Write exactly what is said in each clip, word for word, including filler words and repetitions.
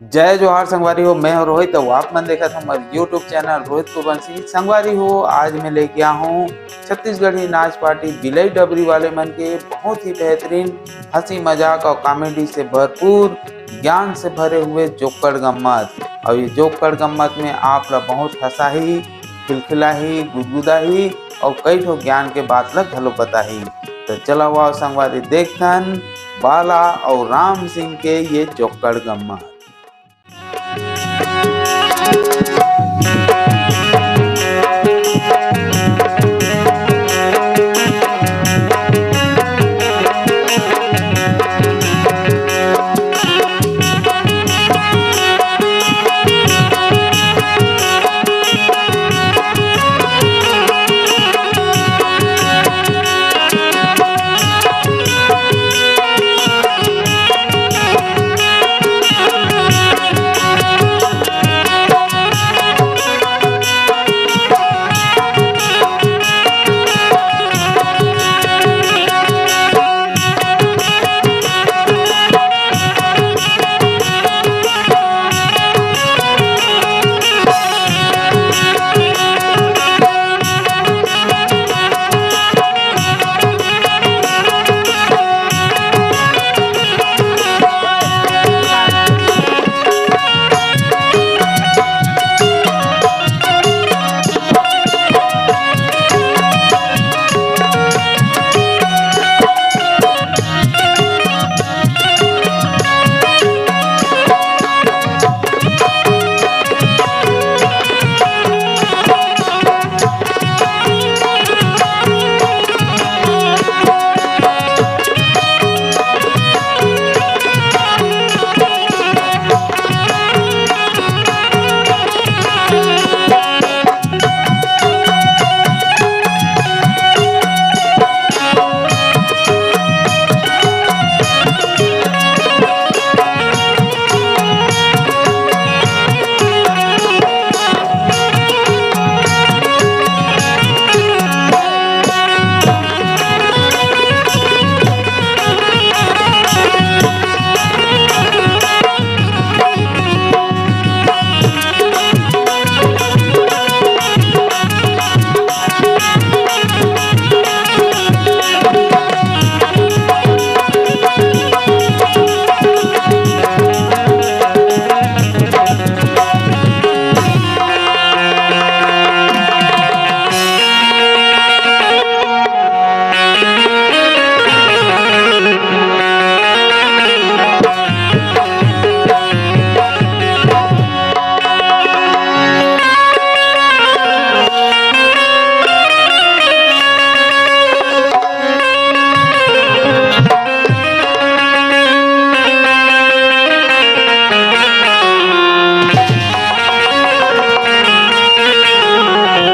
जय जोहार संगवारी हो, मैं हूं रोहित, अउ आप मन देखत हव हमर YouTube चैनल रोहित कुरबंसी। संगवारी हो, आज मैं लेके आया हूं छत्तीसगढ़ी नाच पार्टी बिलई डबरी वाले मन के बहुत ही बेहतरीन हंसी मजाक अउ कॉमेडी से भरपूर, ज्ञान से भरे हुए जोक्कड़ गम्मत। अउ ये जोक्कड़ गम्मत में आप ला बहुत हंसाही, खिलखिलाही, गुदगुदाही अउ कई ठो ज्ञान के बात ला घलो बताही। त चलव आओ संगवारी, देखथन बाला अउ राम सिंह के ये जोक्कड़ गम्मत।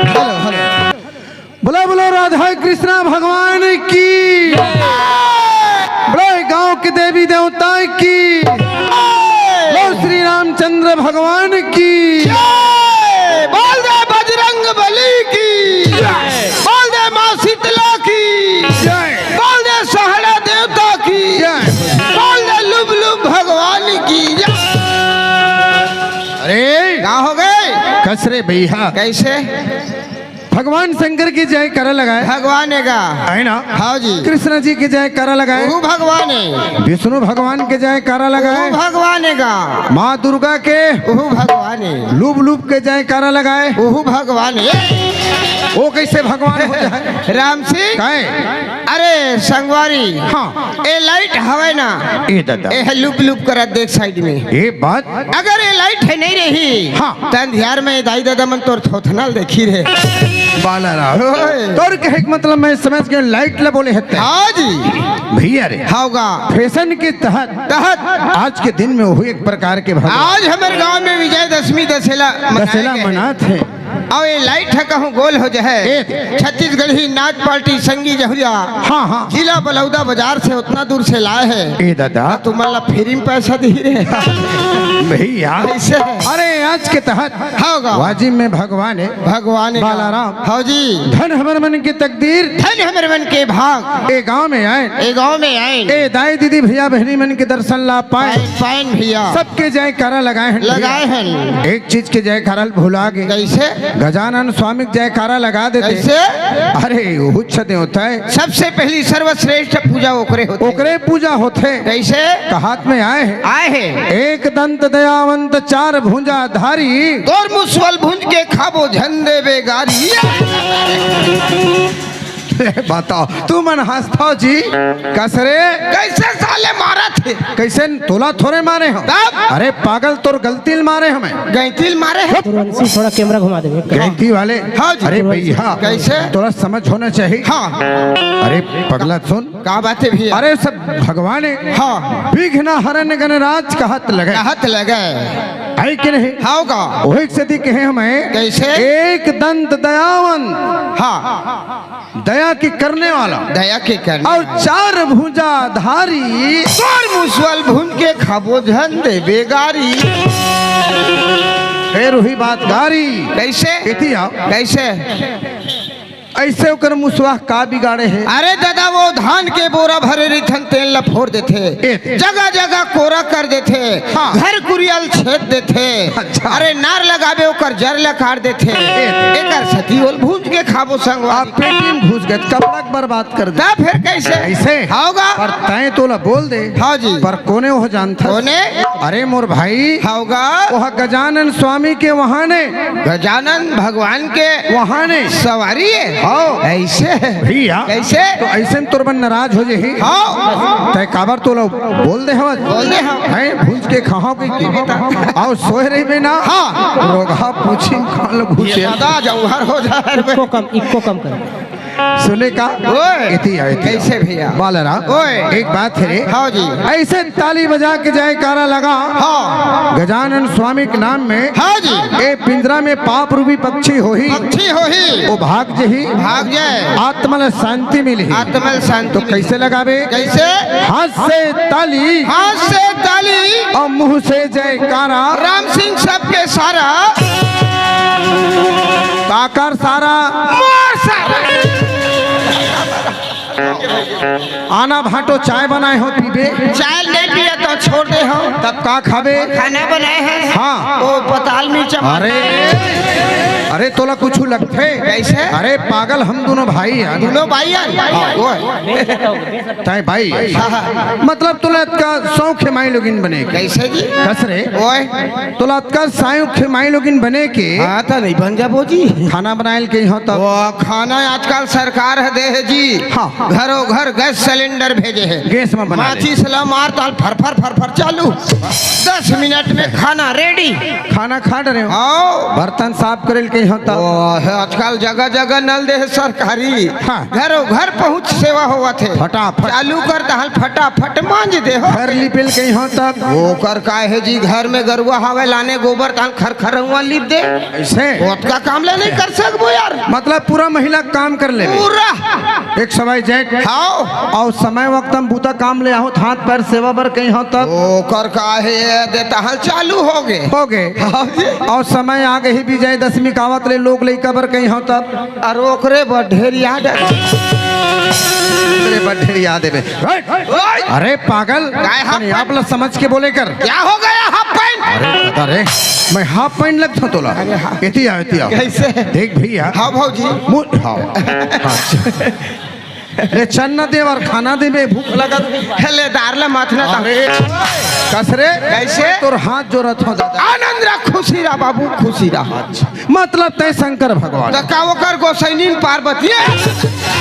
Hello, hello. बोलो, बोलो राधा कृष्णा भगवान की। बड़े गांव के देवी देवता की। बोलो श्री रामचंद्र भगवान की। बोल दे बजरंग बली की। बोल दे माँ शीतला की। बोल दे सहड़ा देवता की। बोल दे लुब लुब भगवान की। अरे का हो गए? कस रे भैया। कैसे? भगवान शंकर की जयकारा लगाए। भगवान हे गा। है ना? हाँ जी। कृष्ण जी की जयकारा लगाए। ओहू भगवान हे। विष्णु भगवान के जयकारा लगाए। ओहू भगवान हे गा। माँ दुर्गा के। ओहू भगवान हे। लुब लुब के जयकारा लगाए। ओहू भगवान हे। वो कैसे भगवान हो जाए? राम सिंह। काहे? अरे संगवारी। हाँ। ए लाइट हवे ना। ए दादा। ए लुब लुब करत देख साइड में। ए बात। अगर ए लाइट हे नहीं रही। हाँ। त अंधियार में दाई दादा मन तोर थोथना ल देखही रे। बाला राम। ओए। तोर कहे के मतलब मैं समझ गया, लाइट ला बोले हत्ते। हाँ जी। भैया रे। हाव गा। फैशन के तहत। तहत। आज के दिन में वही एक प्रकार के भगवान। आज हमर गांव में विजयदशमी दशहरा मनाए दशहरा गए। मनात हे। अउ ये लाइट ह कहूँ गोल हो जाए। ए दे। छत्तीसगढ़ी नाच पार्टी संगी जहुरिया। हाँ, हाँ। जिला बलौदा बाजार से उतना दूर से लाए है। ए दादा। तुमन ला फ्री में पैसा दी रे। भैया। कैसे? अरे आज के तहत हाँ गा। वाजिब में भगवान है। भगवान का। बालाराम। हाँ जी। धन हमर मन के तकदीर। धन हमर मन के भाग। ए गांव में आए। ए गांव में आए। ए दाई दीदी भैया बहनी मन के दर्शन ला पाए। पाए, पाए भैया। सबके जयकारा लगाए हैं भैया। लगाए हैं। एक चीज के जयकारा भुला गए। कैसे? गजानन स्वामी के जयकारा लगा देते। कैसे? अरे उच्च देवता है। सबसे पहली सर्वश्रेष्ठ पूजा ओकरे होथे। ओकरे पूजा होथे। कैसे? कहात में आए हैं। आए हैं। एक दंत दयावंत चार भुजा धारी। तोर मुसवल भुंज के खाबो झन देबे गारी। बताओ, तुमन हंसथव जी, कस रे? कैसे साले मारत हे? कैसे तोला थोरे मारे हम? तब? अरे पागल, तोर गलती ल मारे हमें। गलती ल मारे हे? तुरंसी थोड़ा कैमरा घुमा देबे। गलती वाले। हाँ जी। अरे भैया, कैसे? थोड़ा समझ होना चाहिए। हाँ। अरे पगला सुन। का बात है भैया? अरे सब भगवान है। हाँ। विघ्न हरण गणराज कहत लगे। कहत लगे। है कि नहीं? हाँ का? वही से दी कहे हमें। कैसे? एक दंत दयावन। हाँ। दया की करने वाला। दया के करने और वाला। चार भुजा धारी। तोर मुसवल भुंज के खाबो झन देबे गारी। फिर वही बात गारी। कैसे? एती आओ। कैसे? ऐसे ओकर मुसवा का बिगाड़े हे? अरे दादा, वो धान के बोरा भरे रहिथन, तेल ला फोर देथे। ए। जगह जगह कोरा कर देथे। हाँ। घर कुरिया ल छेद देथे। अच्छा। अरे नार लगाबे, ओकर जर ला काट देथे। ए। एकर सती ओल भूंज के खाबो संगवारी। आप पेटी में घुस गए, कपड़ा के बर्बाद कर दे। तब फिर कैसे? ऐसे? होगा। पर तैं तोला बोल दे। हाँ जी। पर कोने वो जानथस? कोने? अरे मोर भाई। होगा। वह गजानन स्वामी के वहाने। गजानन भगवान के वहाने। सवारी है। हाँ। ऐसे? भैया। कैसे? तो ऐसे में तोर मन नाराज हो जाही। हाँ। तैं काबर तोला बोल दे हवस? बोल दे हवस। हैं, भूंज के खाओ के, के? आओ सोए रहिबे ना। हाँ। रोगहा पूछी काल घुसे। ये दादा जौहर हो जाए रे। इको कम, इको कम कर। सुने का? ओए। एती आओ, एती आओ। कैसे भैया? बालरा। ओए। एक बात है रे। हाँ जी। ऐसे ताली बजा के जयकारा लगा। हाँ। गजानन स्वामी के नाम में। हाँ जी। ए पिंजरा में पाप रूपी पक्षी होही। पक्षी होही। वो भाग जही। भाग जाए। आत्मा ला शांति मिलही। आत्मा ला शांति तो मिलही। कैसे लगाबे? कैसे? हाथ से ताली। हाथ से ताली। और मुंह से जयकारा। राम सिंह सबके सारा। काकर सारा। मोर सारा। आना भांटो चाय बनाए हो पीबे? चाय नहीं पिया तो छोड़ दे हो। तब का खाबे? खाना बनाए हैं। हाँ। वो पताल मिर्चा। अरे, अरे तोला कुछ लगथे? कैसे? अरे पागल, हम दोनों भाई हैं। दोनों भाई हैं? हाँ, वो है। तैं भाई है। हाँ, हाँ। मतलब तोला का शौक है माई लोगिन बने के? कैसे जी? कस रे? ओए। तोला अतका सायुक माई लोगिन बने के। हाँ, त नहीं बन जाबो जी। खाना बनाए ल कही हो तब। वो खाना आजकल सरकार ह दे हे जी। हाँ। घरों घर गैस सिलेंडर भेजे हे। गैस में बना ले। माचिस ला मार ताल फर फर फर फर चालू। दस मिनट में खाना रेडी। खाना खा डरे हो। आओ। बर्तन साफ करे ल कही हो तब। वो है आजकल जगह जगह नल दे हे सरकारी। हाँ। घरों घर पहुँच सेवा होवत हे। फटाफट। चालू कर दहल फटाफट मांज दे हो। घर लिपे ल कही हो तब। ओकर का हे जी, घर में गरुआ हावे, लाने गोबर ताल खरखरउआ लिप दे। ऐसे? ओतका काम ले नहीं कर सकबो यार। मतलब पूरा महिला काम कर लेबे। पूरा। एक सवाई जेठ। हाँ। और समय वक्त हम बूता काम ले आहो, हाथ पैर सेवा बर कही हो तब। ओकर का हे, दे तहल चालू हो गे। हो गे। हाँ जी। और समय आ गई विजय दशमी कावत ले लोग लइका बर कही हो तब। अरे ओकरे बर ढेर याद है। अरे बर ढेर याद है बे। ओए! अरे पागल, काय हा तनी आप ला समझ के बोले कर। क्या हो गया हाफ पैंट? अरे पता रे, मैं हाफ पैंट लगता तोला। अरे हाँ। एती आओ, एती आओ। कैसे? देख भैया। हाँ भौजी। मु-, हाँ। अच्छा। ले चन्ना दे और खाना दे, मैं भूख लगत। हे ले दार ला माथना ता। अरे, कस रे? कैसे? तोर हाथ जोरत हो दादा। आनंद रह, खुशी रह बाबू, खुशी रह। अच्छा। मतलब तैं शंकर भगवान। त का ओकर गोसैनी में पार्वती है?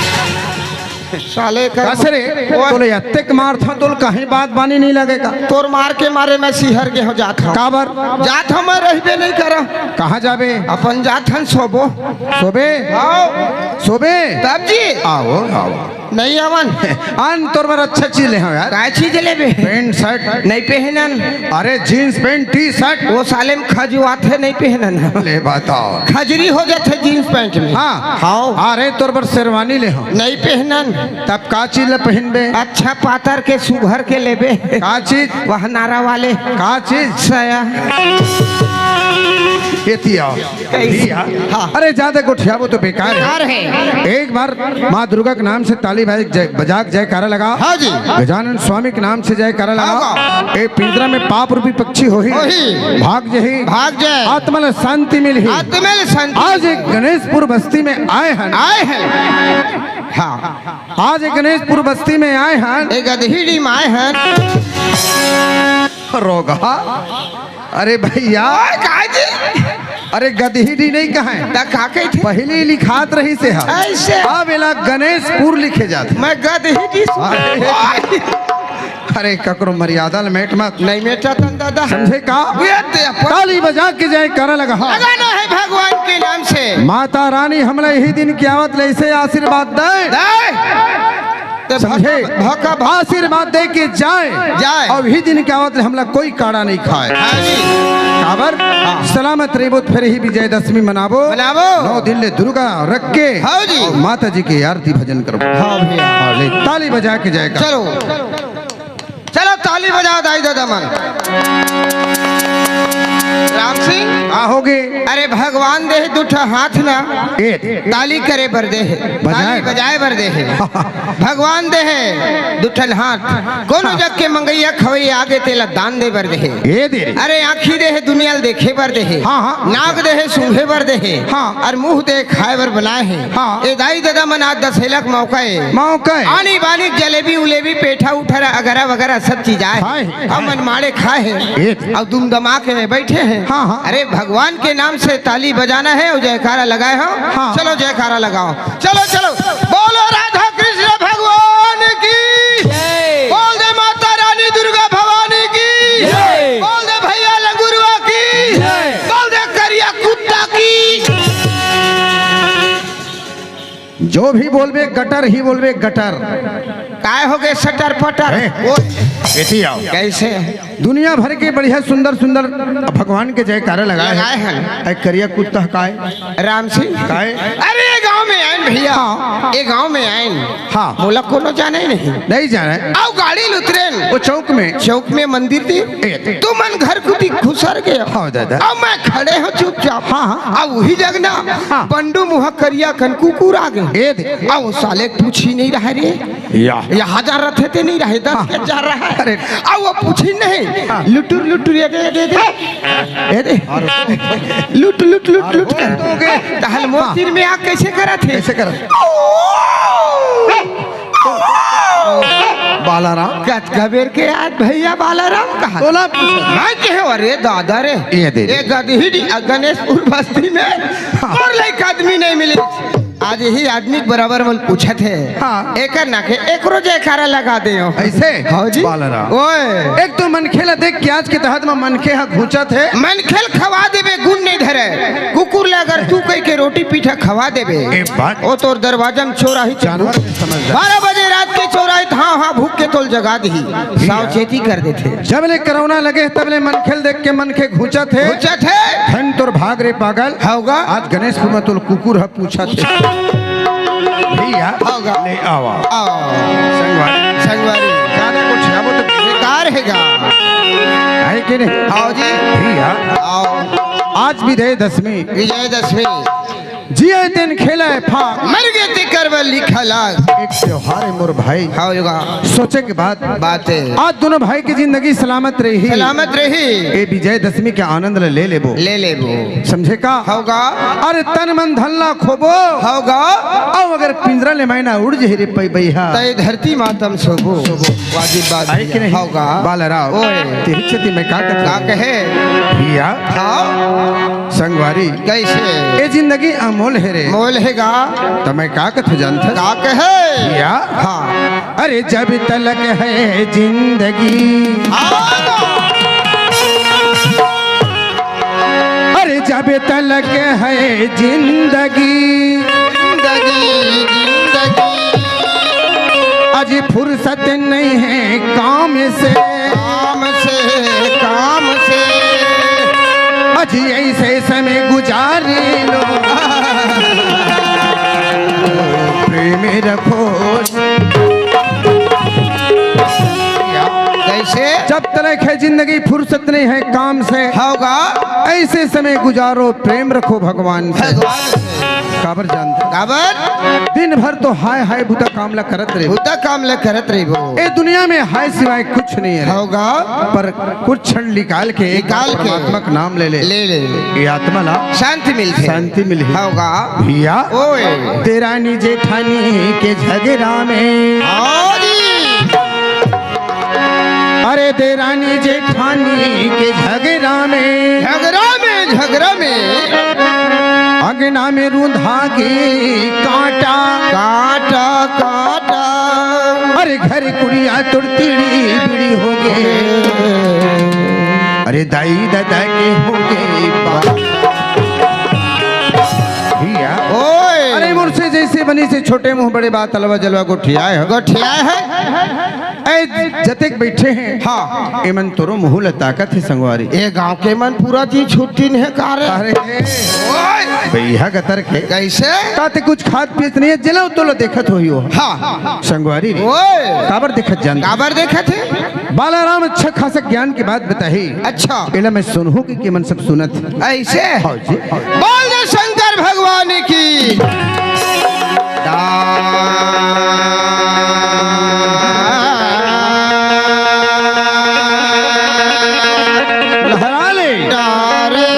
साले कर कस रे, ओए। तोले अत्तेक मार था, तोल कहीं बात बानी नहीं लगेगा। तोर मार के मारे मैं सिहर के हो जात हूँ। काबर? जात हूँ मैं रहबे नहीं करा। कहाँ जाबे? अपन जात हन सोबो। सोबे? आओ। सोबे? तब जी। आओ, आओ। नहीं आवन। आन तोर बर अच्छा चीज ले हंव यार। काय चीज लेबे? Pant shirt. नहीं पहनन। अरे जींस पैंट टी शर्ट। वो साले में खजुआथे, नहीं पहनन। ले बताओ। खजरी हो जाथे जींस पैंट में। हाँ। हाव। अरे तोर बर शेरवानी ले हंव। नहीं पहनन। तब का चीज ले पहनबे? अच्छा पातर के सुघर के लेबे। का चीज? वह नारा वाले। का चीज? सया। एती आओ। कैसे? भैया, हाँ। अरे ज्यादा गोठियाबो तो बेकार है। बेकार है। एक बार माँ दुर्गा के नाम से ताली बजा के जय, बजा के जयकारा लगा। हाँ जी। गजानन स्वामी के नाम से जयकारा लगा। हाँ। ए पिंजरा में पाप रूपी पक्षी होही। होही। भाग जही। भाग जाए। आत्मा ला शांति मिलही। आत्मा ला शांति आज मिलही। एक गणेशपुर बस्ती में आए हैं। आए हैं। हाँ। आज एक गणेशपुर बस्ती में आए हैं। एक गदहीडी में आए हैं। रोगहा। अरे भैया। ओए, का जी? अरे गदहीडी नहीं कहे। त का कहिथे? पहले लिखात रहिसे हा। ऐसे? अब एला गणेशपुर लिखे जाथे। मैं गदहीडी सुन। अरे। ओए। अरे ककरो मर्यादा ल मेट मत। नहीं मेटत हन दादा। समझे का? ये दे अपन। ताली बजा के जयकारा लगा। लगाना है भगवान के नाम से। माता रानी हमला यही दिन के आवत ले ऐसे आशीर्वाद दे। दे। ते समझे? भका, भका, भका। आशीर्वाद दे के जाए। जाए। अउ इही दिन के आवत ले हमला कोई काड़ा नहीं खाए। हाँ जी। काबर? हाँ। सलामत रहिबो त फेर ही विजयदशमी मनाबो। मनाबो। नौ दिन ले दुर्गा रख के हाँ जी। अउ माता जी के आरती भजन करबो। हाँ भैया। हाँ, ले ताली बजा के जयकारा। चलो। चलो ताली बजाओ दाई ददा मन। राम सिंह। का होगे? अरे भगवान दे हे दू ठा हाथ ना। ए। ताली करे बर दे हे। बजाए ताली बर। बजाए बर दे हे। भगवान दे हे दू ठन हाथ, कोनो हाँ। जग के मंगइया खवइया आगे तेला दान दे बर दे हे। ए दे रे। अरे आँखी दे हे दुनिया ल देखे बर दे हे। हाँ, हाँ। नाक दे हे सूंघे बर दे हे। हाँ। अरे मुंह दे हे खाए बर बनाए हे। हाँ। ए दाई ददा मन आज दशहरा के मौका हे। मौका हे। आनी बानी जलेबी उलेबी पेठा उठा अगरा वगैरह सब चीज आए हे। खाए हे। अउ मन माड़े खाए हे। ए दे। अउ दुमदमा के बैठे हे। हाँ, हाँ। अरे भगवान के नाम से ताली बजाना हे अउ जयकारा लगाए हो। हाँ। चलो जयकारा लगाओ। चलो, चलो, बोलो राधा कृष्ण भगवान की। जय। बोल दे माता रानी दुर्गा भवानी की। जय। बोल दे भैया लंगुरवा की। जय। बोल दे करिया कुत्ता की। जो भी बोलबे गटर ही बोलबे गटर। काय होगे सटर पटर? ए, ओ। एती आओ। कैसे? दुनिया भर के बढ़िया सुंदर सुंदर भगवान के जयकारा लगाए हे। लगाए हे। ए करिया कुत्ता काय? राम सिंह। काय? अरे ये गांव में आएन भैया। हाँ। ये गांव में आएन। हाँ। मोला कोनो जाने ही नहीं। नहीं जाने। अउ गाड़ी ल उतरेन। वो चौक में। चौक में मंदिर दे। ए। तुमन घर कुती खुसर गे। हाँ दादा। अउ मैं खड़े हों चुपचाप। हाँ, हाँ। अउ उही जग ना हाँ। बंडू मुहा करिया कन कुकुर आ गे। ए दे। अउ साले पूछी नहीं रहा रे। या। या हजार रथे ते नहीं रहे, दस हाँ। के हजार रहे। अरे। अउ वो पूछी नहीं। हाँ। लुटुर, लुटुर, ये दे, ये दे, ये दे। ये दे। लुट, लुट, लुट, लुट कर। हो गए। तहल मोर हाँ। सिर में आग कैसे करत हे? कैसे करत? बालाराम। कत कबेर के आज भैया बालाराम कहा। तोला पूछे। मैं कहे, अरे दादा रे। ये दे दे। ये गदही गणेशपुर बस्ती में हाँ। और लायक आदमी नहीं मिले। आज यही आदमी के बराबर मन पूछत हे। हाँ। एकर ना के एकरो जयकारा लगा दे हो। ऐसे? हाँ जी। बालरा। ओए। एक तो मनखे ला देख के आज के तहत में मनखे हा घुंचत हे। मनखे ल खवा देबे गुण नहीं धरे। कुकुर ले अगर तू कह के रोटी पीठा खवा देबे। एक बात। ओ तोर दरवाजा में चोर आही तो जानवर समझदार। बारह बजे रात के चोर आही तो हाँ, हाँ, भूख के तोल जगा दही। भैया। सावचेती कर देथे। जब ले कोरोना लगे तब ले मनखे ल देख के मनखे घुंचत हे। घुंचत हे। धन तोर भाग रे पागल। होगा। आज गणेशपुर में तोर कुकुर ह पूछत हे। भैया, होगा। ले आवा। आओ। संगवारी। संगवारी। ज्यादा कुछ आबो तो बेकार हेगा। है कि नहीं? आओ जी। भैया, आओ। आज विजयदशमी। विजयदशमी। जिए तेन खेले फाग। मर गे तेकर बर लिखा लाग। एक त्योहार हे मोर भाई। हाँ, होगा। सोचे के बाद बात हे। आज दोनों भाई की जिंदगी सलामत रही। सलामत रही। ए विजयदशमी के आनंद ल ले लेबो। ले लेबो। समझे का? होगा। अरे तन मन धन ला खोबो। होगा। अउ अगर पिंजरा ले मैना उड़ जही रे पई बइहा। तय धरती मातम सोबो। सोबो। वाजिब बात आई कि नहीं? होगा। बालराव। ओए। तेरी चेती मैं का कहता का हूँ? कहे? भैया। हाँ। संगवारी। कैसे? ए जिंदगी अमोल हे रे। मोल हेगा। त मैं का कथों जानथस? का कहे? भैया। हाँ। अरे जब तलक है जिंदगी। हाँ। अरे जब तलक है जिंदगी। जिंदगी, जिंदगी। जी फुर्सत नहीं है काम से। काम से, काम से। अजी ऐसे समय गुजारे लो, प्रेम रखो। कैसे? जब तलक है जिंदगी फुर्सत नहीं है काम से, होगा। ऐसे समय गुजारो, प्रेम रखो भगवान से। भगवान से। काबर जानत? काबर? दिन भर तो हाय हाय बुता काम ला करत रहे। बुता काम ला करत रहे वो। ए दुनिया में हाय सिवाय कुछ नहीं है। होगा। पर कुछ क्षण निकाल के एक निकाल के। परमात्मा का नाम ले ले। ले ले। ये आत्मा ला शांति मिलथे। शांति मिलही। होगा। भैया। ओए। देरानी जेठानी के झगड़ा में। हाँ जी। अरे देरानी जेठानी के झगड़ा में। झगड़ा में, झगड़ा में। अंगना में रूंधा के कांटा। कांटा, कांटा। अरे घर कुड़िया तोर तिड़ी बिड़ी हो गे। अरे दाई ददा के हो गे बा-, भैया। ओए। अरे मोर से जैसे बनी से छोटे मुंह बड़े बात अलवा जलवा गोठियाए हो। गोठियाए है। ए, जतेक बइठे हे, हाँ। एमन तोरो मुहूँ ल ताकत हे संगवारी। ए गाँव के मन पूरा जी छुट्टी नइ हे का रे? अरे, ओए! बइहा गतर के। कइसे? का ते कुछ खात पीत नइ हे, जेला तोला देखत होही ओ। हाँ। संगवारी रे। ओए! काबर देखत जानत? काबर देखत हे? बालाराम अच्छा खासा ज्ञान के बात बताही। अच्छा। एला मैं सुनहूँ कि, कि मन सब सुनत हे। अइसे? हाँ जी। बोल दे शंकर भगवान की। लहरा ले। डारे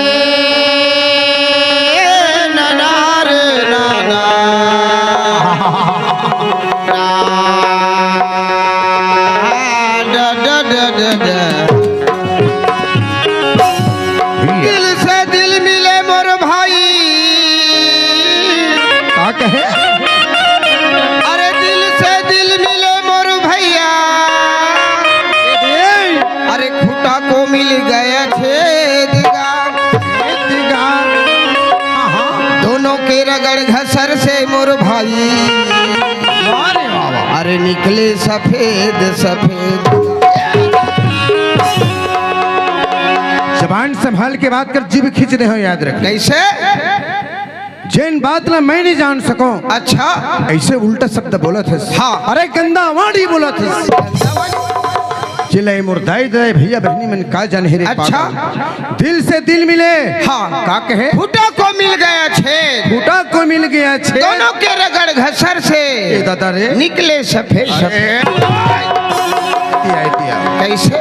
ननारे नना। डा, डा, डा, डा, डा। दिल से दिल मिले मोर भाई। का कहे? अरे दिल से दिल मिले मोर भैया। अरे खूंटा को मिल गया छेद गा। छेद गा। हाँ, हाँ। दोनों के रगड़ घसर से मोर भाई। वाह रे वाह, वाह। अरे निकले सफेद सफेद। जबान संभाल के बात कर, जीभ खींच दे हो, याद रख। कइसे? जेन बात ला मैं नइ जान सकंव। अच्छा। अइसे उल्टा शब्द बोलत हस। हाँ। अरे गंदा वाणी बोलत हस। जेला ए मोर दाई ददा भइया बहिनी मन का जानही रे अच्छा। पागल। दिल से दिल मिले। हाँ। का कहे? खूंटा को मिल गया छेद। खूंटा को मिल गया छेद। दोनों के रगड़ घसर से ए दादा रे। निकले सफेद सफेद। अरे। दिया, दिया। कइसे?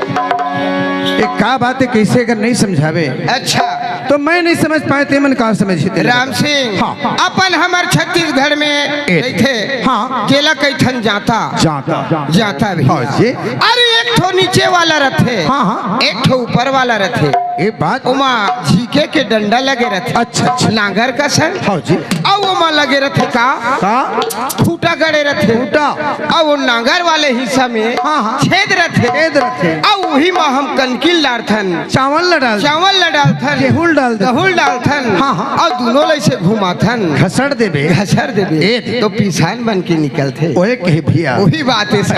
ए का बात हे, कइसे अगर नइ समझाबे? अच्छा। तो मैं नइ समझ पाएंव, ते मन का समझही तेला? राम सिंह, हाँ। अपन हमर छत्तीसगढ़ में ए, कहिथे, हाँ। जेला कहिथन जांता। जांता। जांता भी। हाँ जी। अरे एक ठो नीचे वाला रथे, हाँ, हाँ। एक ठो ऊपर वाला रथे। ए बात। ओमा झींके के डंडा लगे रथे। अच्छा, अच्छा। नांगर कसन। हाँ जी। अउ ओमा लगे रथे का? का? खूंटा गड़े रथे। खूंटा। अउ ओ नांगर वाले हिस्सा में हाँ, हाँ। छेद रथे। छेद रथे। अउ उही म हम कनकी ल डारथन। चावल ल डाल। चावल ल डालथन। गेहूं ल डाल दे। गेहूं ल डालथन। हाँ, हाँ। अउ दूनों ल अइसे घुमाथन। घसड़ देबे। घसड़ देबे। ए दे। तो पिसान बन के निकलथे। ओए कहे भइया। उही बात हे सर।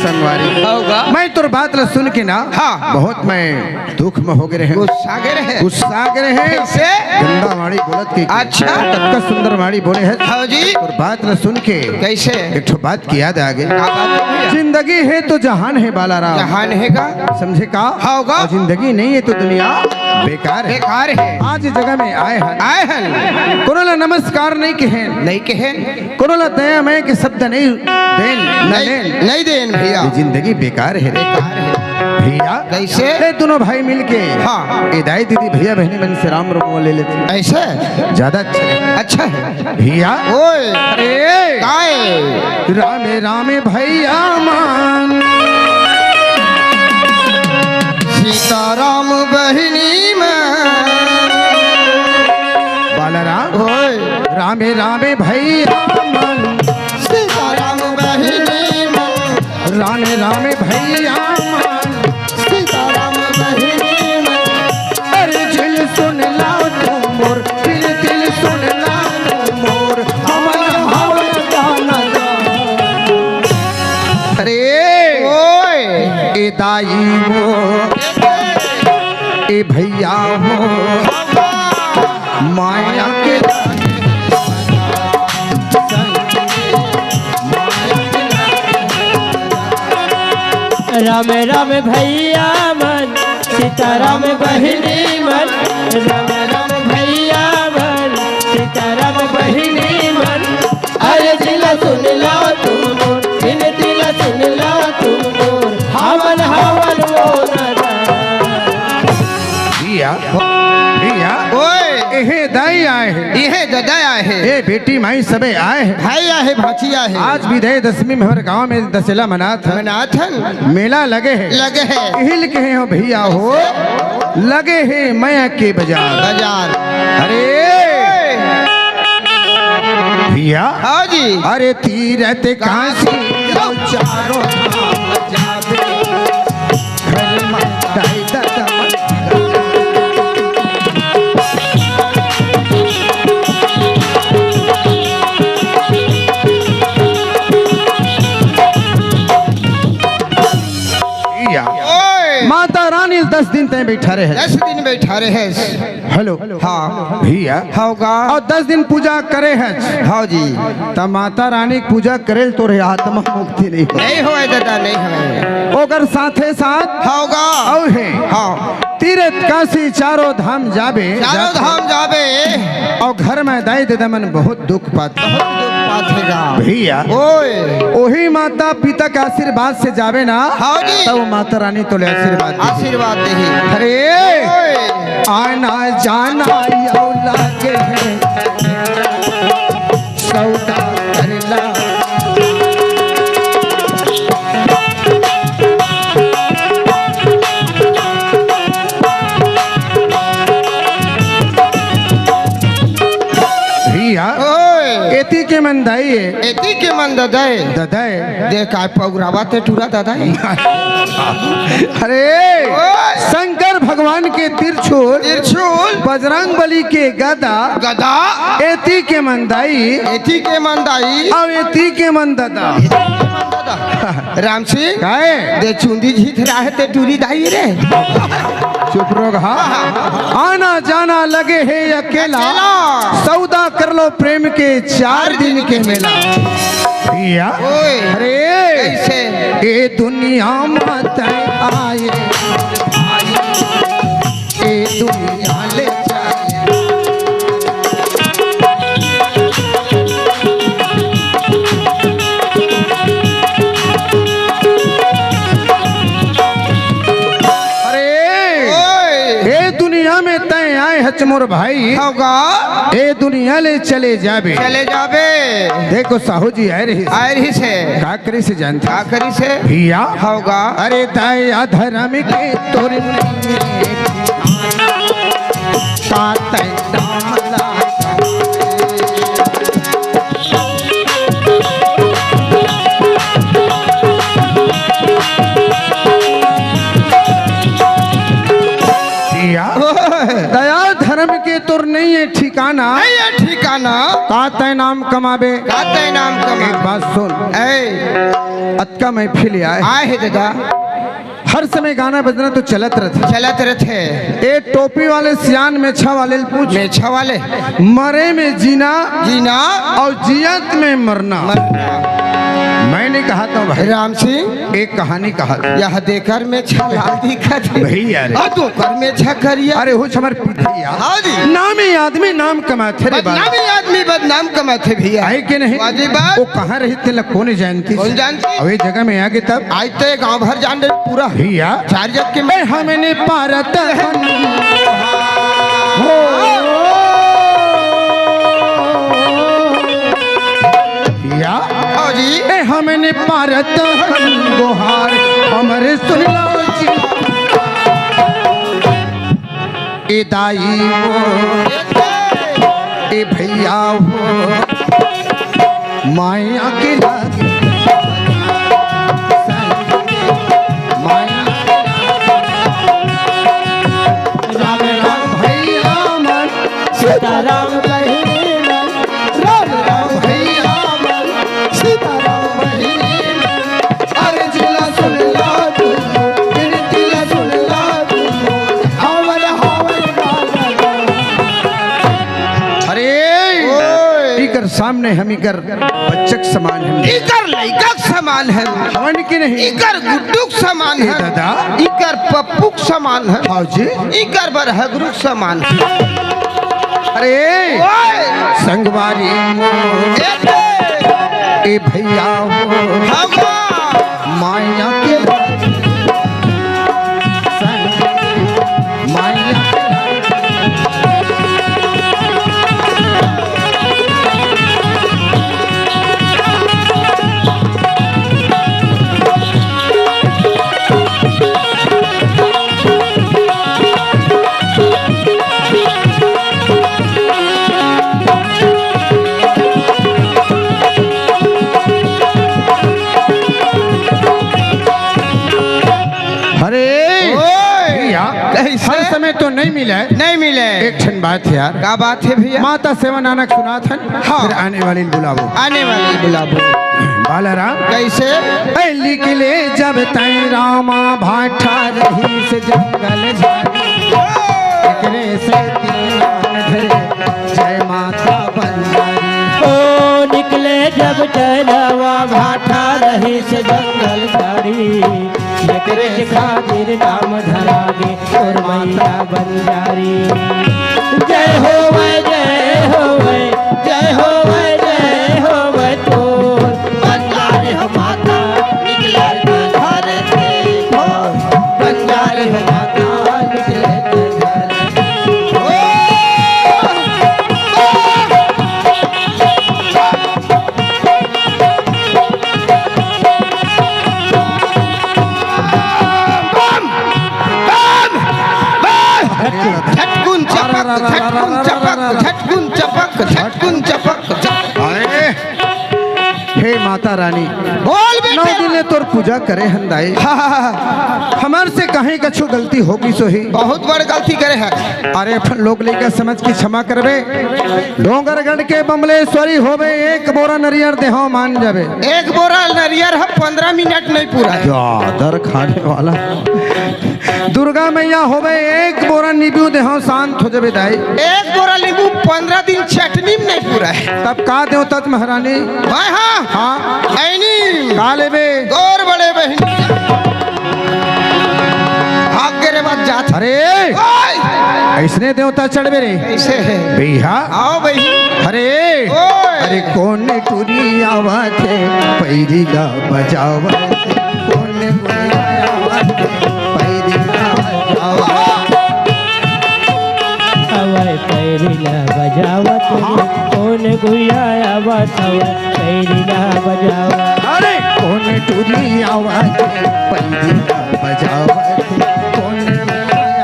संगवारी। होगा। मैं तोर बात ल सुन के ना, हाँ। बहुत मैं दुख में हो गे रहेंव। गुस्सा गे रहे। गुस्सा गे रहेंव। कइसे? गंदा वाणी बोलत के। अच्छा। अतका सुंदर वाणी बोले हस। हाँ जी। तोर बात ल सुन के। कइसे? एक ठो बात के याद आ गे। का बात हे भइया? जिंदगी हे तो जहान हे बालाराम। जहान हे का? समझे का? हाँ होगा। अउ जिंदगी नइ हे तो दुनिया बेकार हे। बेकार हे। आज जगह में आए हन। आए हन। कोनो ला नमस्कार नइ कहेन। नइ कहेन। कोनो ला दया मया के शब्द नइ देन, न नइ, लेन। नइ देन भइया। ए जिंदगी बेकार हे रे। बेकार हे। भइया, कइसे? ए दूनों भाई मिलके हाँ। ए दाई दीदी भइया बहिनी मन से राम राम बोल लेथे। अइसे? जादा अच्छा हे। अच्छा हे। भइया। ओए। अरे। काय? रामे रामे भइया मन। सीताराम बहिनी मन। बालाराम। ओए। रामे रामे भइया मन। सीताराम बहिनी मन। रामे रामे भइया मन। सीताराम बहिनी मन। अरे दिल सुन ला तू मोर, दिल, दिल सुन ला तू मोर, हमन हवन दाना दान। ए भैया हो, माया के राम राम भैया मन, सीताराम बहिनी मन, राम राम भैया मन, सीताराम बहिनी मन। अरे जिला सुन ला तुम मोर, विनती ला सुन ला तुम मोर, हवन हवन वो नरा। भैया, भैया, ओए। एहे दाई आए हे। एहे ददा आए हे। ए बेटी माई सबे आए हे। भाई आए हे, भांची आए हे। आज विजयदशमी में हमर गांव में दशहरा मनात हे। मनात हन। मेला लगे हे। लगे हे। हिल के हो भैया हो, लगे हे मया के बाजार। बाजार। अरे भैया। हाँ जी। अरे तीरथ काशी लो चारों धाम जावे। घर माता दादा भैया। ओए। माता रानी दस दिन तय बैठा रहे। दस दिन बैठा रहे। हेलो। हाँ। भैया। होगा। अउ दस दिन पूजा करे हे। हाँ जी। त माता रानी के पूजा करे ले तोरे आत्मा मुक्ति नहीं हो। नहीं होए दादा, नहीं होए। ओकर साथे साथ होगा। अउ हे। हाँ। तीरथ काशी चारों धाम जाबे। चारों धाम जाबे। अउ घर में दाई ददा मन बहुत दुख पाथे। बहुत दुख पाथे गा। भैया। ओए। ओही माता पिता के आशीर्वाद से जाबे ना। हाँ जी। तब माता रानी तोले आशीर्वाद देही। आशीर्वाद देही। अरे। ओए। आना जाना यो लागे हे, सौदा करला। भैया, ओए। एती के मन दाई हे। एती के मन ददा हे। ददा हे। देख, काय पगुरावत हे टूरा दादा हे। अरे, ओए। शंकर भगवान के त्रिशूल, त्रिशूल। बजरंग बली के गदा, गदा। एती के मन दाई। एती के मन दाई। अउ एती के मन ददा। दादा। राम सिंह, काय? दे चुंदी झिथरा हे ते टूरी दाई रे। चुप रहो, हाँ। आना जाना लगे हे अकेला, अकेला। सौदा कर लो प्रेम के चार दिन के मेला। भैया। ओए। अरे। कैसे? ए दुनिया में तय आए, ए दुनिया ले चले। अरे, ओए। ए दुनिया में तय आए हच मोर भाई। होगा। ए दुनिया ले चले जाबे। चले जाबे। देखो साहू जी आए रहिस। आए रहिस हे। का करिस जानत हस? का करिस हे? भैया। होगा। अरे दया धर्म के तोर नहीं हे। सात दामला। भैया। दया धर्म के तोर नहीं हे ठिकाना। नहीं हे ठिकाना। का तय नाम कमाबे? का तय नाम कमाबे? एक बात सुन। ए। अतका महफिल आए। आए हे दादा। हर समय गाना बजना तो चलत रथे। चलत रथे। ए टोपी वाले सियान मेछा वाले ल पूछ। मेछा वाले। मरे में जीना। जीना। अउ जियत में मरना। मरना। मैं नहीं कहत हूँ भाई। राम सिंह। एक कहानी कहत। यह देकर मेछा लाल दिखत हे। भैया रे। अउ दोकर मेछा करिया। अरे हो हमर पीढ़िया। हाँ जी। नामी आदमी नाम कमाथे रे बाबा। बदनामी आदमी बदनाम कमाथे भैया। आए के नहीं? वाजिब बात। वो कहाँ रही तेला कोन जानती? कोन जानती? अउ ए जगह में आगे तब? आज तो ये गांव भर जान रहे पूरा। भैया। चार जग के ए, हमने पारत हन। हो। भैया। हाँ जी। ए, हमने पारत हन गोहार, हमरे सुन लो जी। ए दाई हो, ए भैया हो, माया के लागे, माया के लागे। राम राम भैया मन, सीताराम बहिनी मन, राम राम भैया मन, सीताराम बहिनी मन। अरे जिला सुन ला तू, हमने हम इकर बच्चक समान है। इकर लइकक समान है। हवन की नहीं? इकर गुड्डुक समान ए है। दादा। इकर पप्पुक समान है। हाँ जी। इकर बरहगरुक समान है। अरे ओए। संगवारी मोर। ए दे। ए भैया हो। हवा। माया के संग माया के अरे ओए! भैया, कैसे? हर समय तो नहीं मिले। नहीं मिले। एक ठन बात है यार। का बात है भैया? माता सेवा नानक सुनात हन, हाँ। फिर आने वाली ल बुलाबो। आने वाली ल बुलाबो। बालाराम। कैसे? ए, निकले जब तैं रामा भाठा रहिस जंगल झाड़ी। एकरे से तीन धरे जय माता बंजारी। ओ निकले जब तैं रामा भाठा रहिस जंगल झाड़ी। एकरे खातिर नाम धरा गे तोर मैया बंजारी। जय होवै, जय होवै, जय होवै, जय होवै तोर बंजारी हो माता निकले के घर से हो, बंजारी हो माता निकले के घर से। ओ, ओ, बम! बम! बम! झटकुन चपक, झटकुन चपक, झटकुन चपक, झटकुन चपक, झट- अरे, हे माता रानी, बोल बेटा। नौ दिन ले तोर पूजा करे हन दाई। हाँ, हाँ, हाँ, हाँ। हमर से कहीं कछु गलती होगिस होही। बहुत बड़ गलती करे है। अरे, अपन लोग लइका समझ के क्षमा करबे। डोंगरगढ़ के बमलेश्वरी होबे, एक बोरा नरियर देहव मान जाबे। एक बोरा नरियर ह पंद्रह मिनट नहीं पूरा है। दादर खाने वाला। दुर्गा मैया होबे, एक बोरा नींबू देहव शांत हो जाबे दाई। एक बोरा नींबू पंद्रह दिन चटनी में नहीं पूरा है। तब का देव तत महारानी? भाई हाँ। हाँ। ऐनी। का लेबे? तोर बड़े बहिन। भाग के रे बात जात। अरे। ओए! अइसने देवता चढ़बे रे। कैसे है? भैया। आओ भाई। अरे। ओए! अरे कोन टुरी आवत हे, पैरी ला बजावत हे। कोन टुरी आवत हे, पैरी ला बजावत हे। हवय पैरी ला बजावत हे, कोन गुइया आवत हवय। पैरी ला बजावत। अरे कोन टुरी आवत हे, पैरी ला बजावत हे, कोन टुरी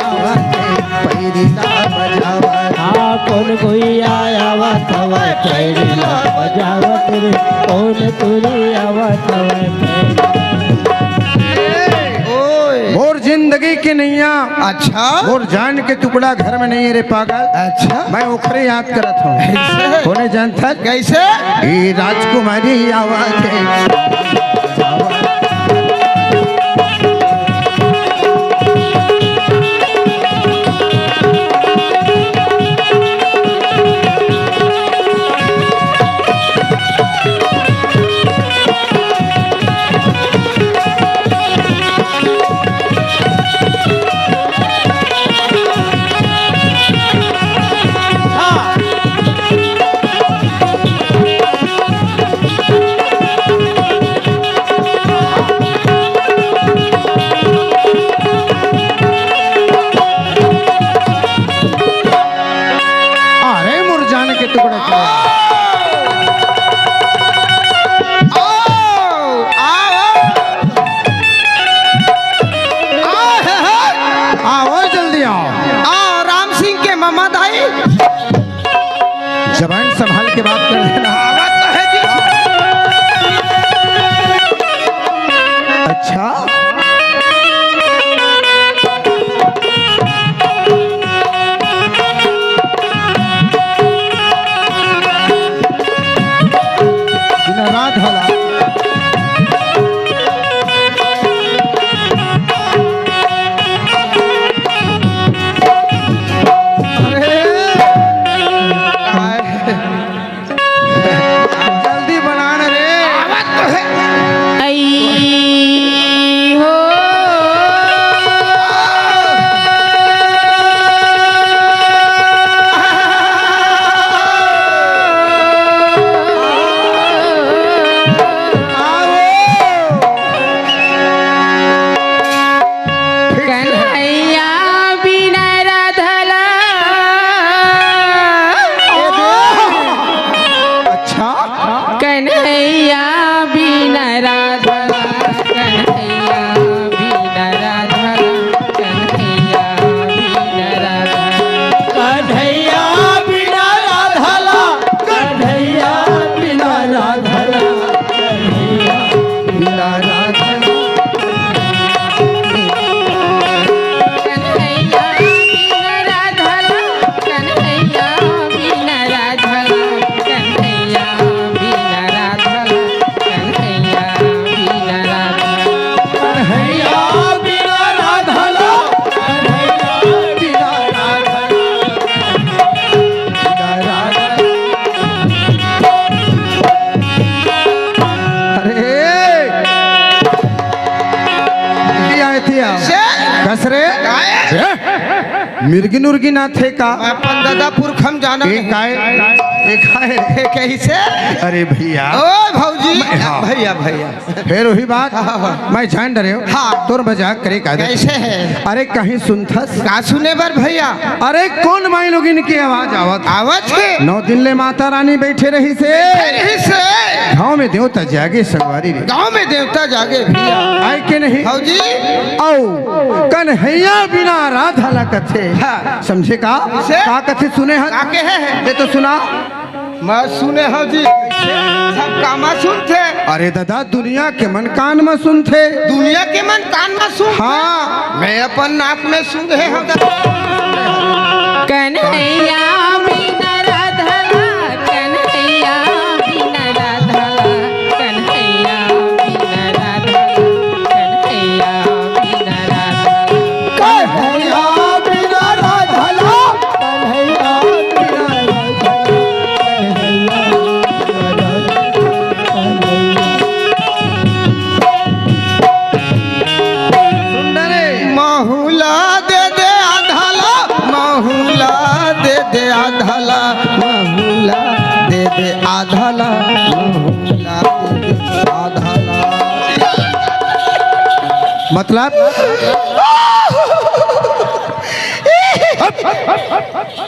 आवत हे, पैरी ला बजावत हे। हाँ, कोन गुइया आवत हवय, पैरी ला बजावत रे, कोन टुरी आवत हवय, पैरी। ओए। मोर जिंदगी के नैया। अच्छा। मोर जान के टुकड़ा घर में नहीं है रे पागल। अच्छा। मैं ओखरे याद करत हूँ। कैसे? कोने जानथस? कैसे? ए राजकुमारी आवाज है। अरे मोर जान के टुकड़ा के। आओ, आओ, आओ, हे, हे। आओ, जल्दी आओ। आओ, राम सिंह के ममा दाई। जबान संभाल के बात कर लेना। आवत तो है जी। अच्छा। दिन रात हला। अरे, हाय। कस रे? काय? ए, मिर्गिन उर्गिन आथे का? अपन ददा पुरखा म जाना ए नहीं। काय? ए काय? ए, कैसे? अरे भैया। ओ भौजी, मैं, हाँ। भैया, भैया। फेर वही बात, हाँ, हाँ, हाँ। मैं जान डरे हूँ। हाँ। तोर मजाक करे का दे। कैसे है? अरे कहीं सुनथस? का सुने बर भैया? अरे कौन माई लोगिन के आवाज आवत? आवत के? नौ दिन ले माता रानी बैठे रहिसे। रहिसे। गाँव में देवता जागे संगवारी रे। गाँव में देवता जागे भैया। आय के नहीं? भौजी। अउ कन्हैया बिना राधा ला कथे। हाँ। समझे का? कैसे? का कथे सुने हस? का कहे है? ये तो सुना। मैं सुने हव जी, सब कामा सुनथे। अरे ददा, दुनिया के मन कान म सुनथे। दुनिया के मन कान म सुनथे? हाँ। मैं अपन नाक में सुंघे हव ददा। कन्हैया बिना राधा ला, कन्हैया बिना राधा ला, कन्हैया बिना राधा ला, कन्हैया बिना राधा ला। कन्हैया बिना राधा ला। सुन रे। महूला दे दे आधा ला, महूला दे दे आधा ला, महूला दे दे आधा ला, महूला दे दे आधा ला। मतलब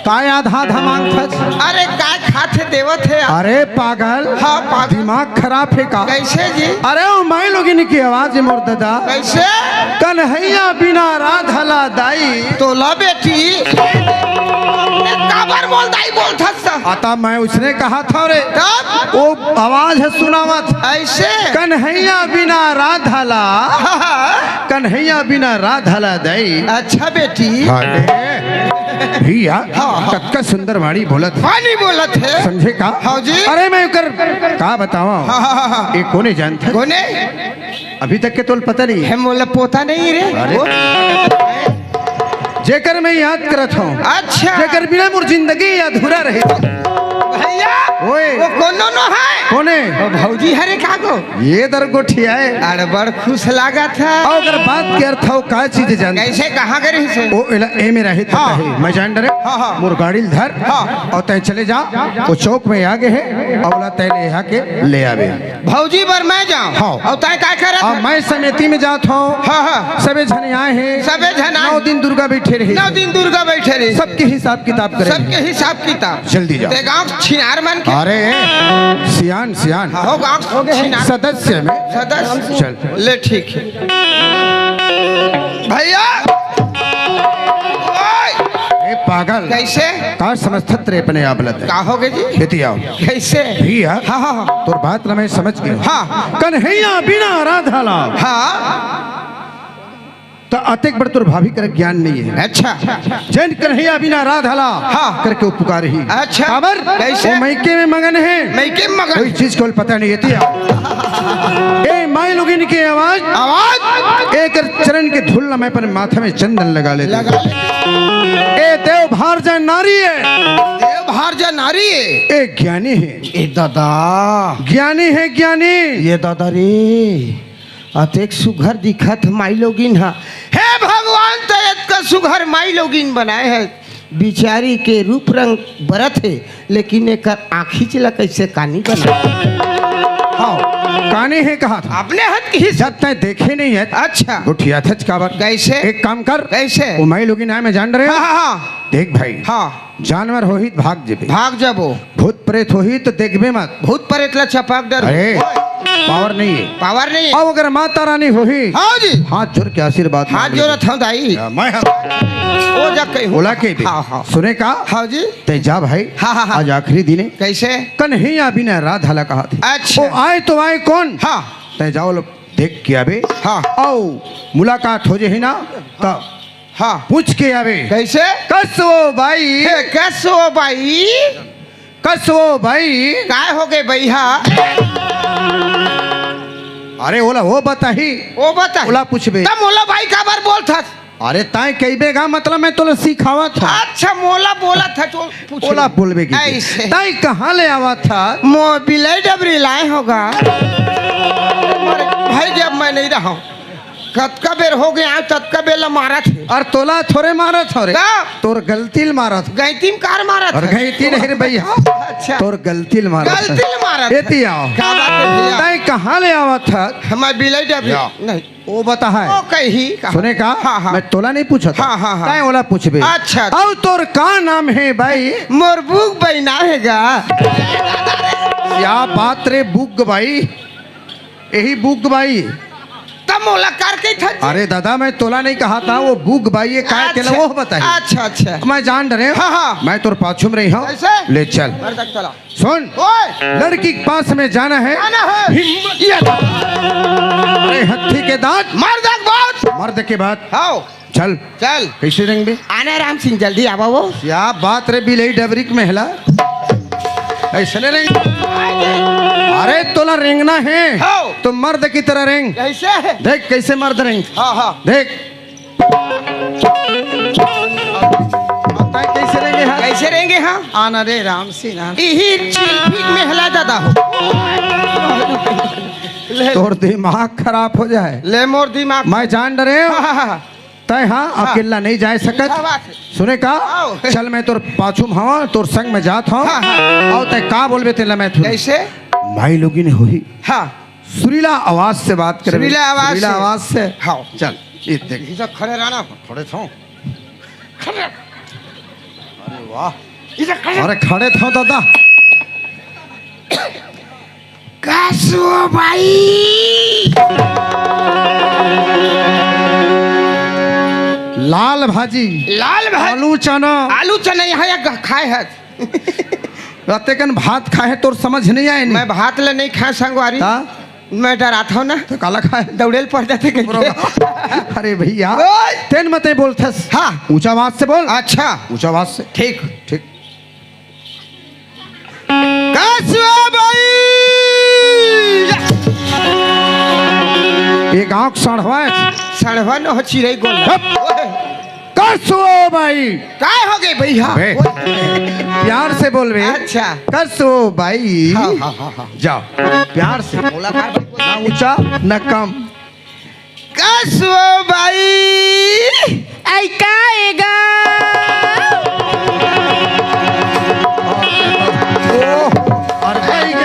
काय आधा आधा मांगथस? अरे काय खाथे देवत हे? अरे पागल। हाँ, पागल। दिमाग खराब हे का? कैसे जी? अरे ओ माई लोगिन के आवाज हे मोर ददा। कैसे? कन्हैया बिना राधा ला दाई। तोला बेटी। काबर मोला दाई बोलथस? अता मैं उसने कहा था रे। तब? ओ आवाज हे सुनावत। ऐसे? कन्हैया बिना राधा ला। हाँ, हाँ। कन्हैया बिना राधा ला दाई। अच्छा बेटी। हाँ रे। भैया, हाँ, हाँ। कतका सुंदर वाणी बोलत हे। वाणी बोलत हे। समझे का? हाँ जी। अरे मैं ओकर का बतावंव? हाँ, हाँ, हाँ, हाँ। ये कोने जानत हे? कोने? अभी तक के तोला पता नहीं हे। हे मोला पोता नहीं रे। अरे। वो जेकर मैं याद करत हंव। अच्छा। जेकर बिना मोर जिंदगी अधूरा रही। भैया, ओए। वो कोनो नो हे? कोने? वो भौजी हरे का गो? ये दर गोठियाए। अरे बड़ खुश लागत हे। अउ अगर बात के अर्थ हो का चीज जान? कैसे, कहाँ करे से? ओ एला ए मेरा हित हाँ। कहे, मैं जान डरे। हाँ, हाँ। मोर गाड़ी ल धर। हाँ। अउ तैं चले जा। वो चौक में आगे हे। अउ ओला तैं ले आके ले आबे। भौजी बर मैं जांव। हाँ। अउ तैं का करत अब हे? मैं समिति में जात हंव। हाँ, हाँ। सबे झन आए हे। सबे झन आए। नौ दिन दुर्गा बैठे रही। नौ दिन दुर्गा बैठे रही। सबके हिसाब किताब करे। सबके हिसाब किताब। जल्दी जा। तैं गांव छिनार मन के। अरे, सियान, सियान। हाँ, हो गांव छिनार। सदस्य में। सदस्य। चल। ले ठीक हे। भैया। ओए। ए पागल। कैसे? का समझथस रे अपने आप ल तैं? का होगे जी? खेती आओ। कैसे? भैया। हाँ, हाँ, हाँ। तोर बात ला मैं समझ गेंव। हाँ। कन्हैया बिना राधा ला। हाँ। त अतेक बड़ तोर भाभी कर ज्ञान नहीं हे। अच्छा। जेन कन्हैया बिना राधा ला। हाँ। करके उपकारही। अच्छा। काबर? कैसे? वो मइके में मगन हे। मइके में मगन। कोई चीज के पता नहीं हे। ए माई लोगिन के आवाज। आवाज। एकर चरण के धूल ला मैं अपन माथा में चंदन लगा लेथंव। लगा ले। ए देव भारजा नारी हे। देव भारजा नारी हे। ए ज्ञानी हे। ए दादा। ज्ञानी हे, ज्ञानी। ए दादा रे, अतेक सुघर दिखत हे माई लोगिन हा। हे भगवान, तैं अतका सुघर माई लोगिन बनाए हस। बिचारी के रूप रंग बरत हे, लेकिन एकर आँखी च ला कैसे कानी बना? हाँ, कानी हे कहा था। अपने हाथ की ही जब तैं देखे नहीं हे। अच्छा। गोठियाथस काबर? कैसे? एक काम कर। कैसे? वो माई लोगिन आए, मैं जान डरे हंव। हाँ, हाँ, हाँ। देख भाई। हाँ। जानवर होही त भाग जेबे। भाग जाबो। भूत प्रेत होही त देखबे मत। भूत प्रेत ला चपाक डर। अरे, ओए। पावर नहीं हे। पावर नहीं हे। अब अगर माता रानी होही, हाँ जी। हाथ जोर के आशीर्वाद हाथ मांग ले। जोरत हंव दाई। हाँ, मैं हाँ। ओ जा कहीं। ओला कहिबे। हाँ, हाँ। सुने का? हाँ जी। तैं जा भाई। हाँ, हाँ, हाँ। आज आखिरी दिन हे। कैसे? कन्हैया बिना राधा ला कहा थे। अच्छा। ओ आए तो आए कोन? हाँ। तैं जा ओला देख के आबे। हाँ। अउ मुलाकात हो जाही ना, त हाँ। पूछ के आबे। कैसे? कस वो बाई? हे, कस वो बाई? कस वो बाई? काय होगे बइहा? अरे ओला वो बताही। वो बताही। ओला पूछबे। त मोला बाई काबर बोलथस? अरे तैं कहिबे गा, मतलब मैं तोला सिखावत हंव। अच्छा, मोला बोलत हस तो पूछ। ओला बोलबे कि ऐसे। तैं कहाँ ले आवत हस? मो बिलाई डबरी लाए हों गा। भाई जब मैं नहीं रहा हूँ। कतका बेर हो गया, ततका बेर ला मारत हे। अउ तोला थोरे मारत हंव रे। का? तोर गलती ल मारत हंव। गलती म कार मारत अउ हे? गलती नहीं रे भैया। अच्छा। तोर गलती ल मारत हंव। गलती ल मारत हे। एती आव। का बात हे भैया? तैं कहाँ ले आवत हस? मैं बिलाई डबरी। या। नहीं। वो बता है। वो कही कहाँ? सुने का? हाँ, हाँ। मैं तोला नहीं पूछत हंव। हाँ, हाँ, हाँ। तैं ओला पूछबे। अच्छा, अच्छा। अउ तोर का नाम हे बाई? मोर बुग बाई नाम हे गा। का बात रे बुग बाई? एही बुग बाई। त मोला का कहिथस जी? अरे दादा, मैं तोला नहीं कहत हंव, वो बुग बाई हे, काय तेला अच्छा, वो बताही। अच्छा, अच्छा। मैं जान डरेंव। हाँ, हाँ। मैं तोर पाछू म रहिहूँ। कैसे? ले चल। मर तक चला। सुन। ओए। लड़की के पास में जाना है। जाना है। हिम्मत। ये। अरे हत्ती के दांत। मर्द के बात। मर्द के बात। हाँ। चल। चल। कैसे रेंगबे? आना राम सिंह, जल्दी आवा वो। का बात रे, बिलाई डबरी के महिला। अइसने रेंग। अरे तोला रेंगना हे। हाँ। तो मर्द की तरह रेंग। कैसे? देख कैसे मर्द रेंग। हाँ, हाँ। देख। अब तैं कैसे रेंगे हाँ? कैसे रेंगे हाँ? आना रे राम सिंह, आना। इही चिल्फी के महिला दादा हो। ले। तोर दिमाग खराब हो जाए। ले मोर दिमाग। मैं जान डरेंव। हाँ, हाँ, हाँ। तैं हाँ, हाँ। अकेला नहीं जा सकत। क्या बात है? सुने का? आओ। चल, मैं तोर पाछू म हंव, तोर संग में जात हंव। हाँ, हाँ। अउ तैं का बोलबे तेला मैं सुन। कैसे? माईलोगिन होही। हाँ। सुरीला आवाज से बात करबे। सुरीला आवाज सुरीला से। आवाज से। हाँ। चल, ये देख। इधर खड़े रहना। खड़े हंव। खड़े। अरे वाह। इधर खड़े। अरे खड़े हंव दादा। कस वो बाई? लाल भाजी। लाल भाजी। आलू चना। आलू चना यहाँ या ग-, खाए हे। रत्ते कन भात खाए हे, तोर समझ नहीं आए नी? मैं भात ल नहीं खाए संगवारी। हाँ? मैं डरात हंव ना। त काला खाए? दौड़े ल पड़ जाथे कहिके। अरे भैया, ओए। तेन मते बोलथस। हाँ। ऊंचा आवाज से बोल। अच्छा। ऊंचा आवाज से। ठीक। ठीक। कस वो बाई? ये गांव के सड़वा हे। सड़वा न हो, चिरई गोल। हप। कस वो बाई? काय हो गे भैया? बे, प्यार से बोल बे। अच्छा। कस वो बाई? हाँ, हाँ, हाँ, हाँ। जाओ, प्यार से। बोला कर भाई, बोला। ना ऊंचा, ना कम। कस वो बाई? अई का ए गा? ओह, अरे भाई गे।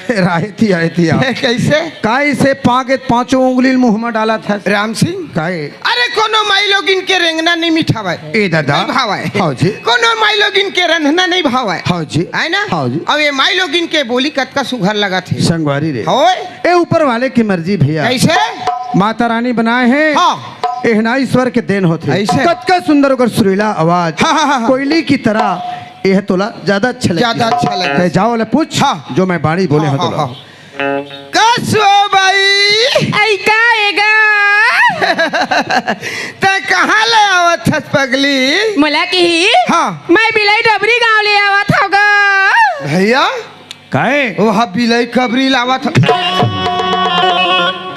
राहे ती, आए ती, आ। कैसे? काय से पागे पांचों उंगली ल मुंह म डालत हस? राम सिंह। काय? अरे कोनो माईलोगिन के रेंगना नहीं मिठावय। ए दादा। नहीं भावय। हाँ जी। कोनो माईलोगिन के रंधना नहीं भावय। हाँ जी। है ना? हाँ जी। अब ये माईलोगिन के बोली कतका सुघर लगत हे। संगवारी रे। होय। ए ऊपर वाले की मर्जी भैया। कैसे? माता रानी बनाए हे। हाँ। एहना ईश्वर के देन होथे। ऐसे? कतका सुंदर ओकर सुरीला आवाज। हाँ, हाँ, हाँ, हाँ। कोयली की तरह। ये तोला ज्यादा अच्छा लगे। ज्यादा अच्छा लगे। ते जाओ ले पूछ, हाँ। जो मैं बाणी बोले हाँ, हंव हाँ, तोला। हाँ। कस वो बाई? अई का ए गा? ते कहाँ ले आवत हस पगली? मोला किही? हाँ। मैं बिलाई डबरी गांव ले आवत हंव गा। भैया? काय? वो हा बिलाई कबरी लावत ह।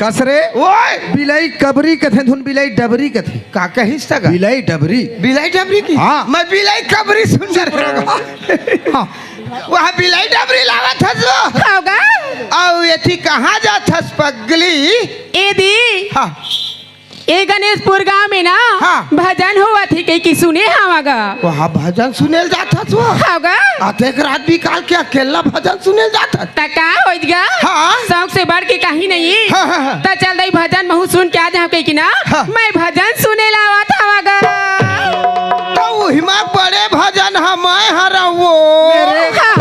कस रे? ओए! बिलाई कबरी कथे, धुन बिलाई डबरी कथे। का कहिस त गा? बिलाई डबरी। बिलाई डबरी की? हाँ। मैं बिलाई कबरी सुन डरे। हाँ। वो हा बिलाई डबरी लावत हस वो। हव गा। अउ एती कहाँ जात हस पगली? एदी। हाँ। ए गणेशपुर गांव में ना हाँ। भजन होवत हे कहिके सुने हंव गा। वहाँ भजन सुने ल जात हस वो? हव गा। अतेक रात बिकाल के अकेल्ला भजन सुने ल जात हस? त का होइस गा? हाँ। शौक से बढ़ के कहीं नहीं। हाँ, हाँ, हाँ। त चल दई भजन महूं सुन के आ जाहूं कहिके ना। हाँ। मैं भजन सुने ल आवत हंव गा। त उही मा बड़े भजन ह मैं हरंव वो। हाँ।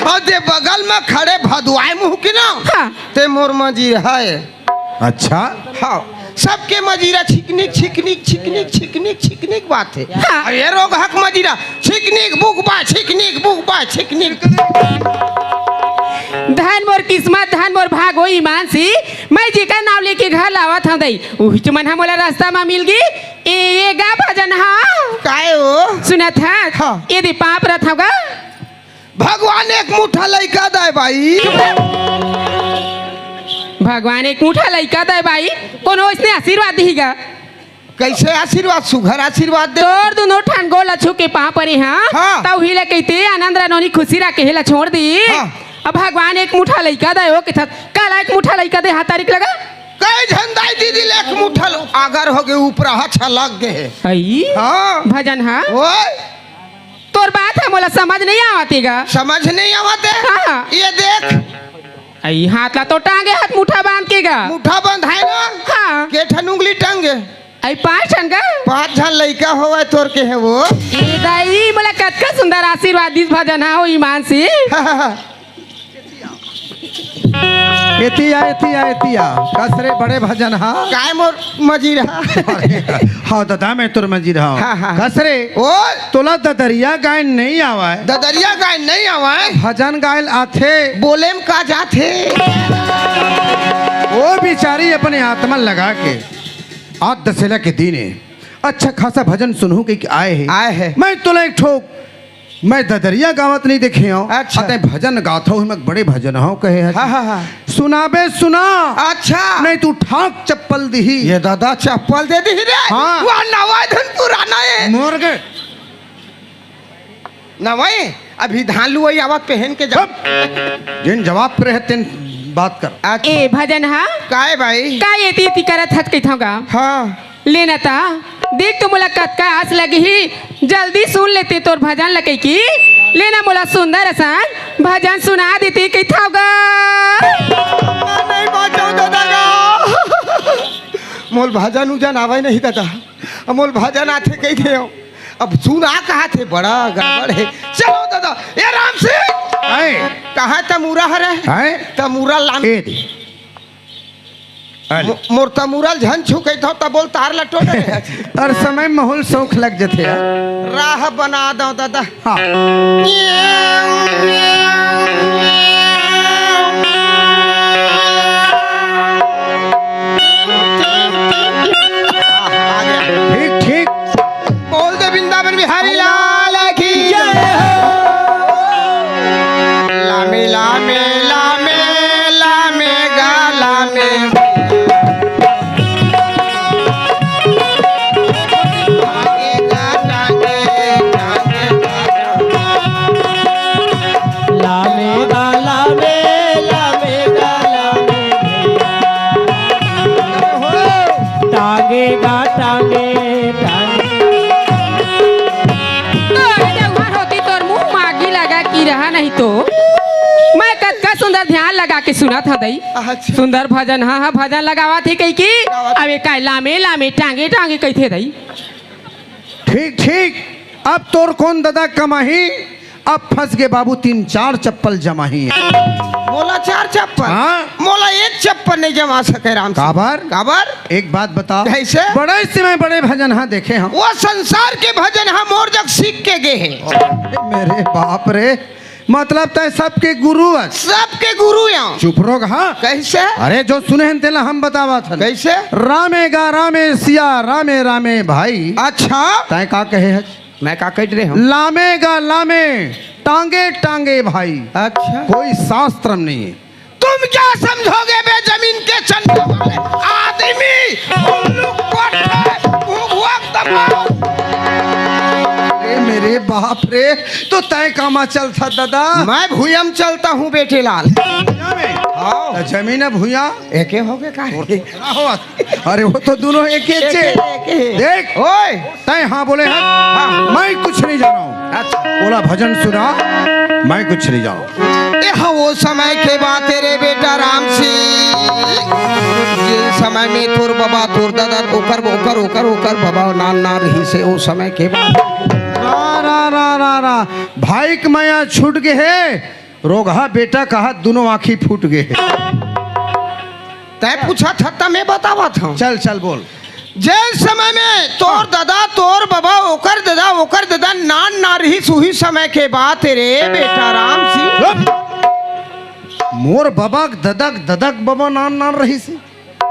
अउ जे बगल म खड़े भदवाय मुंह के ना। हाँ। ते मोर मजीरा हे। अच्छा। हाँ, सबके मजीरा छिकनिक, छिकनिक, छिकनिक, छिकनिक, छिकनिक बात हे। हाँ। अउ ये रोगहा के मजीरा छिकनिक बुकबा, छिकनिक बुकबा, छिकनिक। धन मोर किस्मत, धन मोर भाग, ओ ईमान से मैं जेकर नांव लेके घर लावत हंव दई, उहीच मन ह मोला रस्ता म मिल गे। ए, ए गा भजन हा। काय ओ? सुनत हस? हाँ। एदे पांव परत हंव गा। भगवान एक मुठा लइका दय बाई। भगवान एक मुठा लइका दय बाई, कोनो अइसने आशीर्वाद दिही गा। कइसे आशीर्वाद? सुघर आशीर्वाद दे। तोर दूनों ठन गोड़ ल छू के पांव परे हंव, हाँ। त उही ल कहिथे आनंद रह नोनी खुशी रह केहे ल छोड़ दे। हाँ। अब भगवान एक मुठा लइका दय ओ कहिथस, काला एक मुठा लइका दे हा तारीख लगा। कई झन दाई दीदी ले एक मुठल आगर हो गे, ऊपरा ह छलक गे हे। अई? हाँ। भजन हा? ओए। तोर बात ह मोला समझ नहीं आवत हे गा। समझ नहीं आवत हे? हाँ। ये देख। अई हाथ ला तो टांगे हस मुठा बांध के गा। मुठा बंधाय ना? हाँ। के ठन उंगली टंगे? अई पांच ठन गा। पांच झन लइका होवय तोर के हे वो। ए दाई, मोला कतका सुंदर आशीर्वाद दिस भजन हा, ओ ईमान से। एती आ, एती आ, एती आ। कस रे बड़े भजन हा। काय मोर मजीरा? अरे, हाँ दादा, मैं तोर मजीरा हूँ। हाँ, हाँ। कस रे? ओ। तोला ददरिया गाय नहीं आवय? ददरिया गाय नहीं आवय? भजन गायल आथे। बोले म का जाथे? ओ बिचारी अपने आत्मा लगा के आज दसेला के दिन हे, अच्छा खासा भजन सुनहूं कहिके आय हे। आय हे। मैं तोला एक ठो, मैं ददरिया गावत नहीं देखे हंव। अच्छा। अते भजन गाथव, मैं बड़े भजन हंव कहे हस। हाँ, हाँ, हाँ। सुनाबे सुना। अच्छा। नहीं तू ठाक चप्पल दिही। ये दादा चप्पल दे दिही रे। हाँ। वो नवा धन पुराना हे। मोर गे। नवई, अभी धान लुवई आवत पहन के जा। चुप! जेन जवाब पे रहे तेन बात कर। अच्छा। ए भजन हा? काय भाई? का एती एती करत हस कहिथंव गा? हाँ। ले न ता, देख तो मोला कतका आस लगे ही, जल्दी सुन लेते तोर भजन ल कहिके। ले न मोला सुंदर असन भजन सुना देते कहिथंव गा। नहीं बाजव दादा गा। मोल भजन उजन आवय नहीं दादा। मोल भजन आथे कहिथे। अब सुना कहाथे, बड़ा गड़बड़ हे। चलो दादा, ए राम सिंह। आए। कहाँ तमूरा हरे? आए। तमूरा लान। ए दे। अरे। मो-, मोर तमूरा ल झन छू कहिथंव, तब बोल तार लटो डरे हे। हर समय माहौल सौख लग जथे यार। राह बना दव दादा। हाँ। ठीक, ठीक। बोल दे वृंदावन बिहारी लाल की जय हो। लामे, लामे, लामे, लामे, गा, लामे। लामे गा लामे, लामे गा लामे भैया। टांगे गा टांगे, टांगे। अरे जौहर होती तोर मुंह मागी लगा की रहा नहीं तो। मैं कतका सुंदर ध्यान लगा के सुनत हंव दई। अच्छा। सुंदर भजन, हाँ, हाँ, भजन लगावत हे कहिके। गावत। अबे काय लामे, लामे, टांगे, टांगे कहिथे दई। ठीक, ठीक। अब तोर कोन ददा कमाही? अब फंस गे बाबू, तीन चार चप्पल जमाही। मोला चार चप्पल? हाँ। मोला एक चप्पल नहीं जमा सके राम सिंह। काबर? काबर? एक बात बता। कैसे? बड़े समय बड़े भजन हा देखे हंव। वो संसार के भजन हा मोर जग सीख के गे हे। अरे मेरे बाप रे, मतलब तैं सबके गुरु हस। सबके गुरु हंव। चुप रहो, हाँ। कैसे? अरे जो सुने हन तेला हम बतावत हन। कैसे? रामे गा रामे सिया, रामे रामे भाई। अच्छा। तैं का कहे हस? मैं का कह रहे हूँ? लामे गा लामे, टांगे टांगे भाई। अच्छा। कोई शास्त्र नहीं है। तुम क्या समझोगे बे जमीन के चंदा वाले आदमी, उल्लू कोठे, घुघुआ दबाओ। अरे मेरे बाप रे, तो तय कामा चलता दादा? मैं भुयम चलता हूँ बेटे लाल। भुइयां में? हाँ। तो जमीन है भुइयां? एके हो गए का? और तो ना हो। अरे वो तो दोनों एक ही एके, चीज। एके। देख। ओए। तय हाँ बोले हैं, हाँ। मैं कुछ नहीं जाना हूँ। अच्छा। बोला भजन सुना, मैं कुछ नहीं जाना हूँ। ए हाँ, वो समय के बात है रे बेटा राम सिंह, जिन समय में तोर बाबा, तोर दादा, ओकर, ओकर, ओकर, ओकर बाबा नान ना रहिसे, वो समय के बात। रा, रा, रा, रा, रा। भाई के मया छूट गे हे, रोगहा बेटा कहा दोनों आँखी फूट गे हे। तय पूछा था, त मैं बतावत हूँ। चल, चल, बोल। जेन समय में तोर हाँ। ददा, तोर बबा, ओकर ददा, ओकर ददा नान नान रहिस, उही समय के बात हे रे बेटा राम सिंह। चुप। मोर बबा के ददा के ददा के बबा नान नान रहिस हे।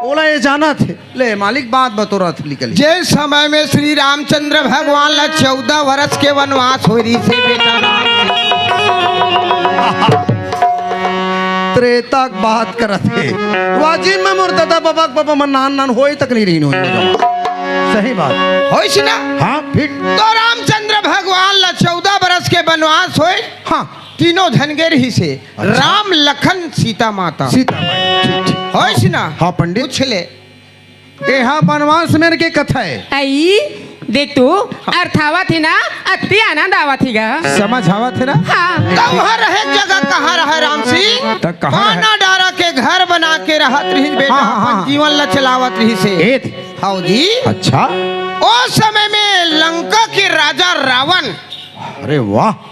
ओला ये जानत हे। ले मालिक, बात बतोरत निकल। जेन समय में श्री रामचंद्र भगवान ला चौदह वर्ष के वनवास होय रहिस हे बेटा राम सिंह। त्रेता के बात करत हे। वाजिब में मोर ददा बबा के बबा मन नान नान होय तक नहीं रहिन होय। सही बात। होइस ना? हाँ, फिर? तो रामचंद्र भगवान ला चौदह बरस के बनवास होय। हाँ। तीनों झन गे रहिस हे। अच्छा। राम, लखन, सीता माता। सीता माई, ठीक, ठीक। होइस ना? हाँ, पंडित। पूछ ले। एहा बनवास मेर के कथा हे। अई, देख तो, अर्थ आवत हे ना, अति आनंद आवत हे गा। समझ आवत हे ना? हाँ। त उहाँ रहे जगह कहाँ रहे राम सिंह? त कहाँ रहे? पाना डारा के घर बना के रहत रहिस बेटा, हाँ, हाँ, अपन हाँ। जीवन ला चलावत रहिस हे। ए दे। हव जी। अच्छा। ओ समय में लंका के राजा रावण अरे वाह।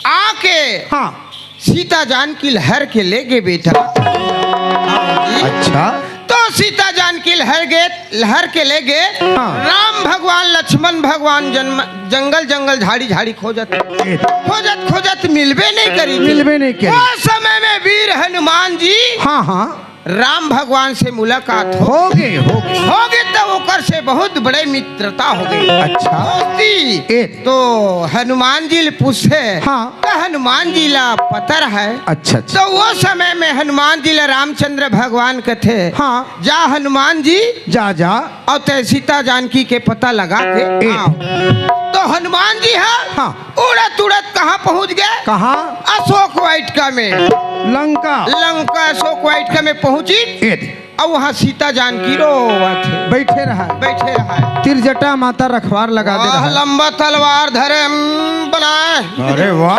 आके हाँ। सीता जानकी ल हर के ले गे बेटा। हाँ जी। अच्छा। तो सीता जानकी ल हर गे, हर के ले गे। हाँ। राम भगवान, लक्ष्मण भगवान जन्म, जंगल जंगल, झाड़ी झाड़ी खोजत, ए। खोजत खोजत मिलबे नहीं करिस। मिलबे नहीं करिस। ओ समय में वीर हनुमान जी हाँ, हाँ। राम भगवान से मुलाकात हो होगे, होगे। होगे त ओकर से बहुत बड़े मित्रता होगे। अच्छा। दोस्ती। ए। तो हनुमान जी ले पूछे। हाँ। त हनुमान जी ला पता रहे। अच्छा, अच्छा। तो वो समय में हनुमान जी ला रामचंद्र भगवान कथे, हाँ। जा हनुमान जी, जा, जा। अउ तैं सीता जानकी के पता लगा के ए। आव। तो हनुमान जी ह हाँ। उड़त उड़त कहाँ पहुँच गे? कहाँ? अशोक वाटिका में। लंका। लंका अशोक वाटिका में पहुँची। ए दे। अउ उहाँ सीता जानकी रोवत हे। बइठे रहा। बइठे रहा। तीर जटा माता रखवार लगा दे वाह, रहा। लंबा तलवार धरे, हम्म, बनाए। अरे वाह।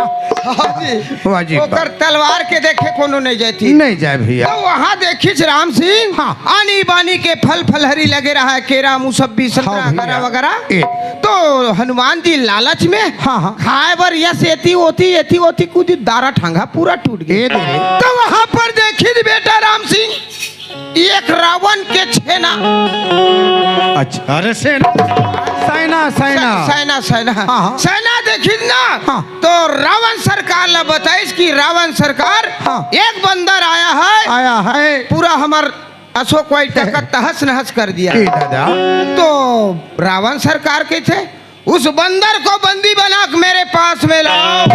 हाँ जी। वाह जी, ओकर वाह। तलवार के देखे कोनो नहीं जाए थी। नहीं जाए भैया। तो उहाँ देखिस राम सिंह, हाँ। आनी बानी के फल फलहरी लगे रहा है, केरा, मुसब्बी, संतरा, हाँ भैया। वगैरह वगैरह। ए। तो हनुमान जी लालच में हाँ, हाँ। खाए बर यस एती ओती, एती ओती कूदी, दारा ठंगा पूरा टूट गे। ए दे। तो उहाँ पर देखिस बेटा राम सिंह, एक रावण के छेना। अच्छा, अरे सेना। सेना, सेना। से-, सेना, सेना। हाँ, हाँ। सेना देखिस ना, हाँ। तो रावण सरकार ला बताइस कि रावण सरकार, हाँ। एक बंदर आया है, आया है। पूरा हमर अशोक वाटिका का तहस नहस कर दिया। ए दादा। तो रावण सरकार कथे, उस बंदर को बंदी बना के मेरे पास में लाओ,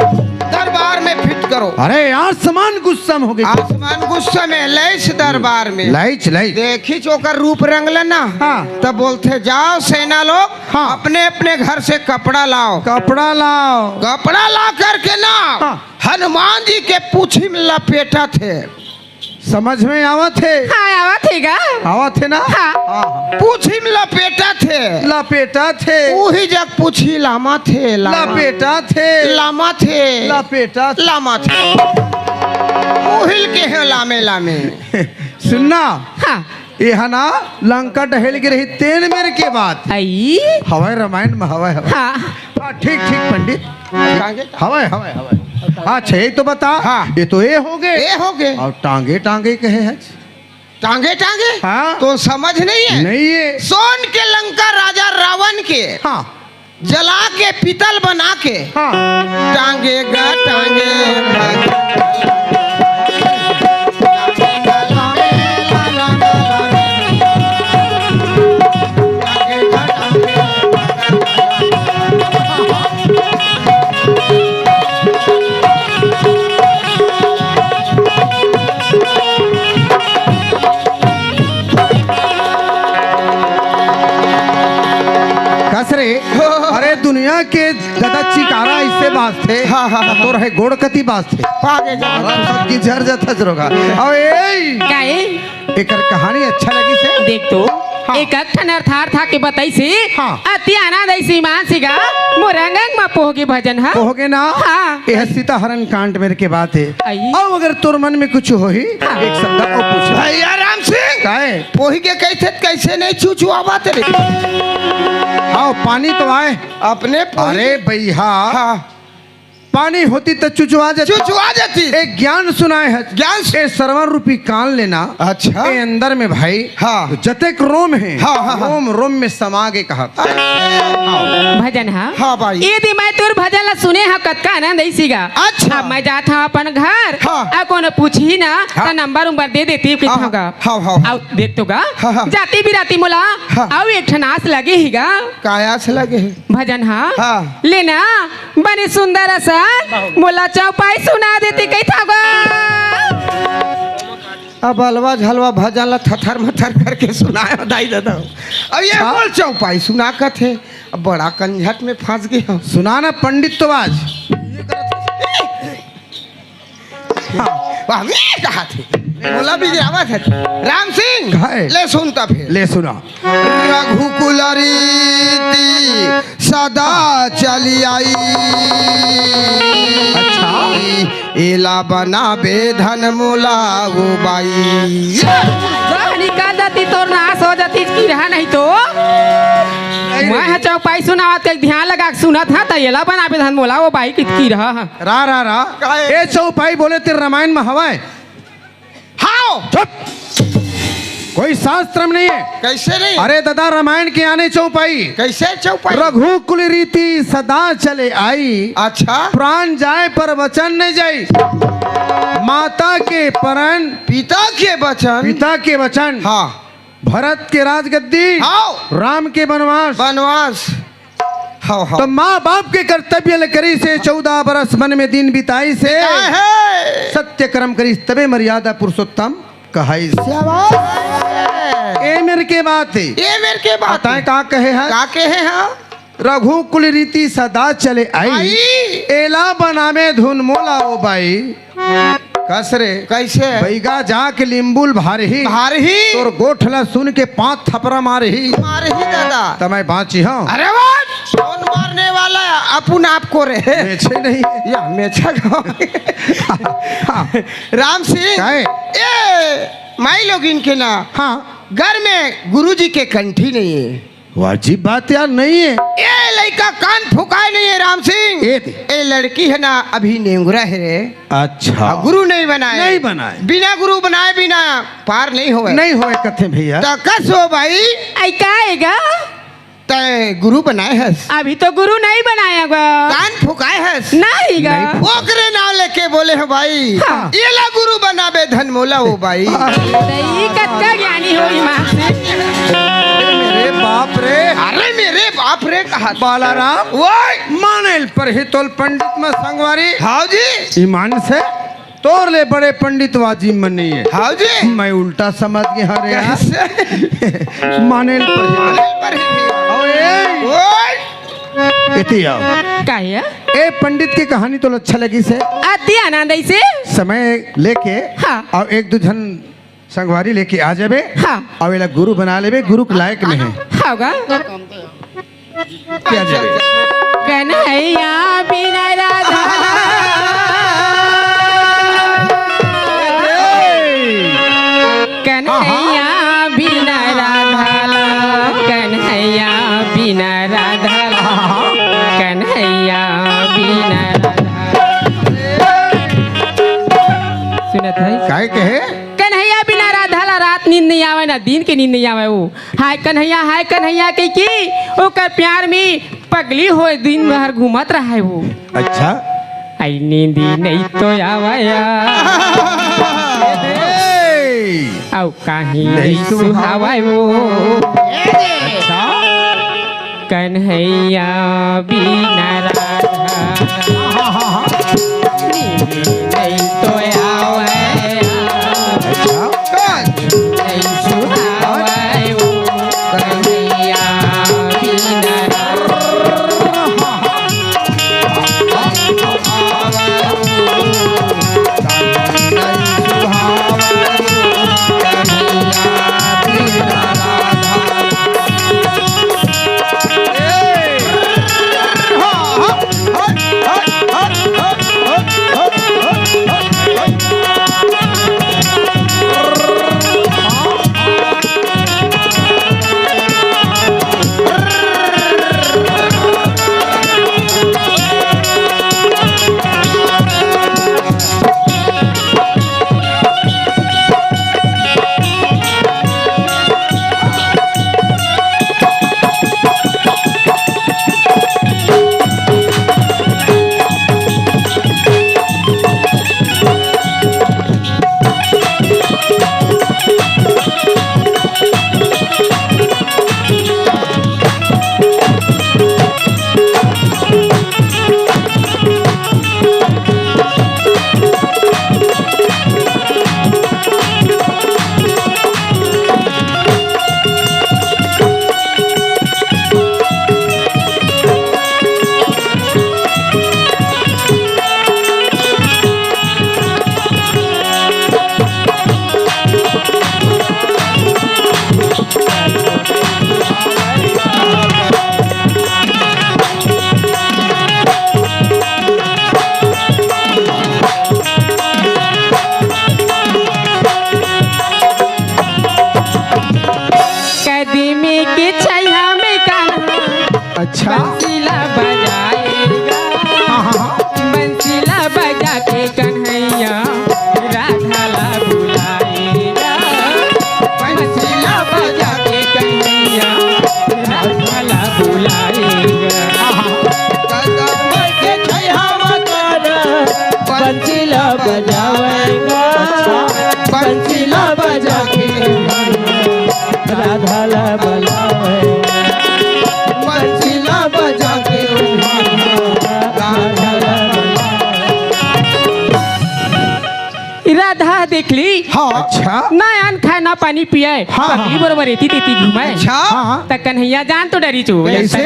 दरबार में फिट करो। अरे, आसमान गुस्सा में होगे। आसमान गुस्सा में, लइस दरबार में। लइस, लइस। देखिस ओकर रूप रंग ल ना, हाँ। तब बोलथे, जाओ सेना लोग, हाँ। अपने अपने घर से कपड़ा लाओ। कपड़ा लाओ। कपड़ा ला करके ना, हाँ। हनुमान जी के पूछी में लपेटथे। समझ में आवत हे? हाँ, आवत हे गा। आवत हे ना? हाँ। हाँ, हाँ। पूछी में लपेटथे। लपेटथे। उही जग पूछी लामथे, लामा। लपेटथे। लामथे। लपेटथे। लामथे। उही ल कहे लामे, लामे। सुनना। हाँ। एहा ना लंका डहेल गे रही तेन मेर के बात। अई। हवय रामायण में हवय, हवय। हाँ। हाँ, ठीक, ठीक पंडित। टांगे? हवय, हवय, हवय। अच्छा, ये तो बता। हाँ। ये तो ए होगे। ए होगे। अउ टांगे, टांगे कहे हे। टांगे, टांगे? हाँ। तो समझ नहीं है? नहीं है। सोन के लंका राजा रावण के हाँ। जला के पीतल बना के हाँ। टांगे गा, टांगे। कस रे? अरे दुनिया के दादा चिकारा अइसे बाजथे। हाँ, हाँ, हाँ। तोर हे गोड़ कति बाजथे। पागे जा। अरे सब की झर जाता जरोगा। अब ए, का ए? एकर कहानी अच्छा लगिस हे। देख तो, हाँ। एक अक ठन अर्थार्थ आके बताइस हे। हाँ। अति आनंद अइस हे मान सिगा। मोर अंग अंग म पोहगे भजन ह। पोहगे ना? हाँ। एह सीता हरण कांड मेर के बात हे। अई। अब अगर तोर मन में कुछ होही, हाँ। एक शब्द अउ पूछ। भैया राम सिंह। काहे? पोहगे कहिथे त कइसे नहीं चुचुआवत रे? हाँ, पानी तो आए। अपने पोहगे। अरे भैया। हाँ। पानी होती त चुचुआ जाती। चुचुआ जाती। एक ज्ञान सुनाए हे। ज्ञान सु- ए सरवन रूपी कान लेना। अच्छा। ए अंदर में भाई, हाँ। जतेक रोम हे, हाँ, हाँ, हाँ। रोम रोम में समा गे कहत। अच्छा। भजन, हाँ? हाँ भाई। ए दे मैं तोर भजन ला सुने हँव, कतका आनंद अइस हे गा। अच्छा। अब मैं जात हँव अपन घर, हाँ। अउ कोनो पूछही ना, हाँ। त नंबर उम्बर दे देती, हाँ, कहिथँव गा। हाँ, हाँ, हाँ। अउ देख तो गा, हाँ, हाँ। जाती बिराती मोला, हाँ। अउ एक ठन आस लगे हे गा। काय आस लगे हे? भजन, हाँ। हाँ। लेना, बने सुंदर असन, मोला चौपाई सुना देती, कहिथँव गा। अब अलवा झलवा भजन ला थथर मथर करके सुनाए दाई ददा। अब ये हाँ। बोल चौपाई सुना कथे, अब बड़ा कंझट में फँस गे हँव। सुना ना पंडित तो आज। वाह, ये कहा थे। मोला भी आवत हे। राम सिंह, काय? ले सुन त फेर। ले सुना। रघुकुल रीति सदा चली आई। अच्छा। एला बनाबे धन मोला ओ बाई। जा निकल जाती, तोर नाश हो जाती, किरहा नहीं तो। नहीं मैं रे। ह चौपाई सुनावत के ध्यान लगा के सुनत हा, त एला बनाबे धन मोला ओ बाई, कि किरहा ह। रा, रा, रा। काय? ए चौपाई बोले तेरे रामायण में हवय? हाव। चुप। कोई शास्त्र में नहीं है। कैसे नहीं? अरे दादा, रामायण के आने चौपाई। कैसे चौपाई? रघुकुल रीति सदा चले आई। अच्छा। प्राण जाए पर वचन नहीं जाई। माता के परण। पिता के वचन। पिता के वचन। हाँ। भरत के राजगद्दी। हाव। राम के वनवास। वनवास। हाव, हाव। त माँ बाप के कर्तव्य ल करिस हे, चौदह बरस वन में दिन बिताइस हे। बिताए हे। सत्य कर्म करिस, तबे मर्यादा पुरुषोत्तम कहाइस। शाबाश। ए मेर के बात हे। ए मेर के बात बताए हे। का कहे हे? का कहे हे? रघुकुल रीति सदा चले आई। आई। एला बनाबे धुन मोला ओ बाई। कस रे? कैसे? बैगा जाके लिंबुल भारही। भारही। तोर गोठ ला सुन के पांच थपरा मारही। मारही दादा। त मैं बांची हंव। अरे वाह! कौन मारने वाला है? अपन आप को रे। मेछे नहीं है। या मेछा गाँव। हाँ। राम सिंह। काय? ए, माई लोगिन के ना। हाँ। घर में गुरुजी के कंठी नहीं है। वाजिब बात यार, नहीं है। ए लइका कान फुकाए नहीं है राम सिंह। ए दे। ए लड़की है ना, अभी नेंगुरा है रे। अच्छा। हाँ, गुरु नहीं बनाए। नहीं बनाए। बिना गुरु बनाए बिना पार नहीं होए। नहीं होए कथे भैया। त कस ओ बाई। आई का आएगा? तै गुरु बनाए हस। अभी तो गुरु नहीं बनाया गा। कान फुकाए हस। नहीं गा। नहीं। ओकरे नाव लेके बोले हो बाई। हाँ। एला गुरु बनाबे धन मोला ओ बाई। अरे, ई कतका ज्ञानी होही माँ। मेरे बाप रे। अरे मेरे बाप रे कहा। बालाराम। ओए। मानेल पर ही तोल पंडित में संगवारी। हाव जी। ईमान से तोर ले बड़े पंडित वाजिब में नहीं है। हाव जी। मैं उल्टा समझ गे हंव रे यार। कैसे? मानेल पर ही। मानेल पर ही। ओए। ओए। एती आओ। का हे? ए पंडित के कहानी तोला अच्छा लगिस हे? अति आनंद आइस हे। समय लेके हाँ। अउ एक दू झन संगवारी लेके आ जाबे। हाँ। अउ एला गुरु बना लेबे, गुरु के लायक में हे। हाँ गा। के आ जाबे। कन्हैया बिना राधा। ए! कन्हैया बिना राधा ला, कन्हैया बिना राधा ला, कन्हैया बिना राधा। सुनत हे? काय कहे? कन्हैया बिना राधा ला रात नींद नहीं आवे, ना दिन के नींद नहीं आवे। वो हाय कन्हैया, हाय कन्हैया कहि के ओकर प्यार में पगली होए दिन भर घूमत रहय वो। अच्छा। आई नींदी नहीं तो आवय। ए! अउ काहीं नहीं नहीं सुहावय। सुहावय वो। अच्छा। कन्हैया बिना राधा। हाँ, हाँ, हाँ। नींदी नहीं तो आवय। अच्छा। नहीं सुहावय वो। कन्हैया बिना राधा। अच्छा। बंसी ला बजाएगा, हाँ, हाँ, हाँ। बंसी ला बजा के कन्हैया राधा ला बुलाएगा। बंसी ला बजा के कन्हैया राधा ला बुलाएगा। हाँ, हाँ। कदम के छैहावा कर, बंसी ला बजाएगा। अच्छा। बंसी ला बजा के राधा ला बुलावे, बंसी ला बजा के राधा ला बुलावे। राधा देख ली। हाँ। अच्छा। ना अन्न खाए, ना पानी पिए, हाँ, पगली हाँ। बरोबर एती तेती घूमे। अच्छा। हाँ। त कन्हैया जान तो डरिस ओ। कैसे?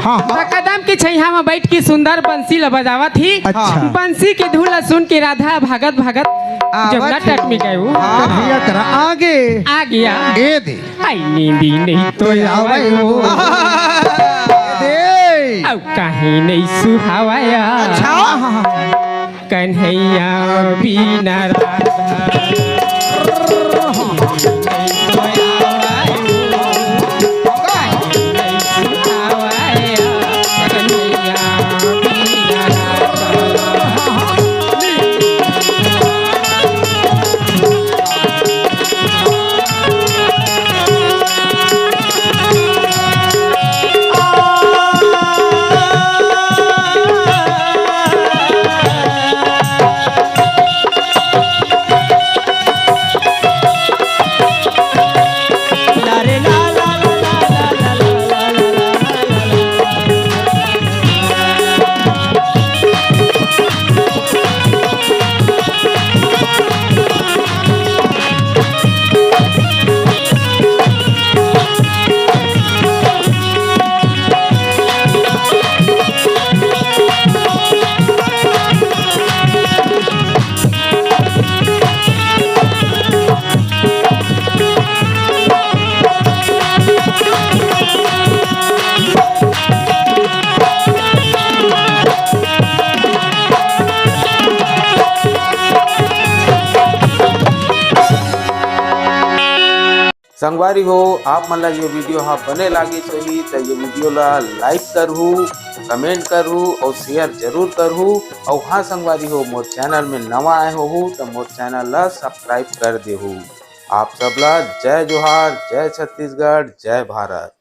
हाँ, हाँ। त कदम के छैहा म बैठ के सुंदर बंसी ल बजावत ही। अच्छा। बंसी के धुन ल सुन के राधा भागत भागत आवत जमुना ही। तट में गए ओ। हाँ। कन्हैया करा आगे। आ गया। ए दे। आई नींदी नहीं तो तो आवे आवै ओ। ओ। दे। अउ कहीं नहीं सुहावय। अच्छा। कन्हैया बिना राधा। संगवारी हो, आप मन ला ये video हा बने लागिस होही, त ये video ला like करहू, comment करहू और share जरूर करहू। और हाँ संगवारी हो, मोर channel में नवा आए होहू, त मोर channel ला subscribe कर देहू। आप सब ला जय जोहार, जय छत्तीसगढ़, जय भारत।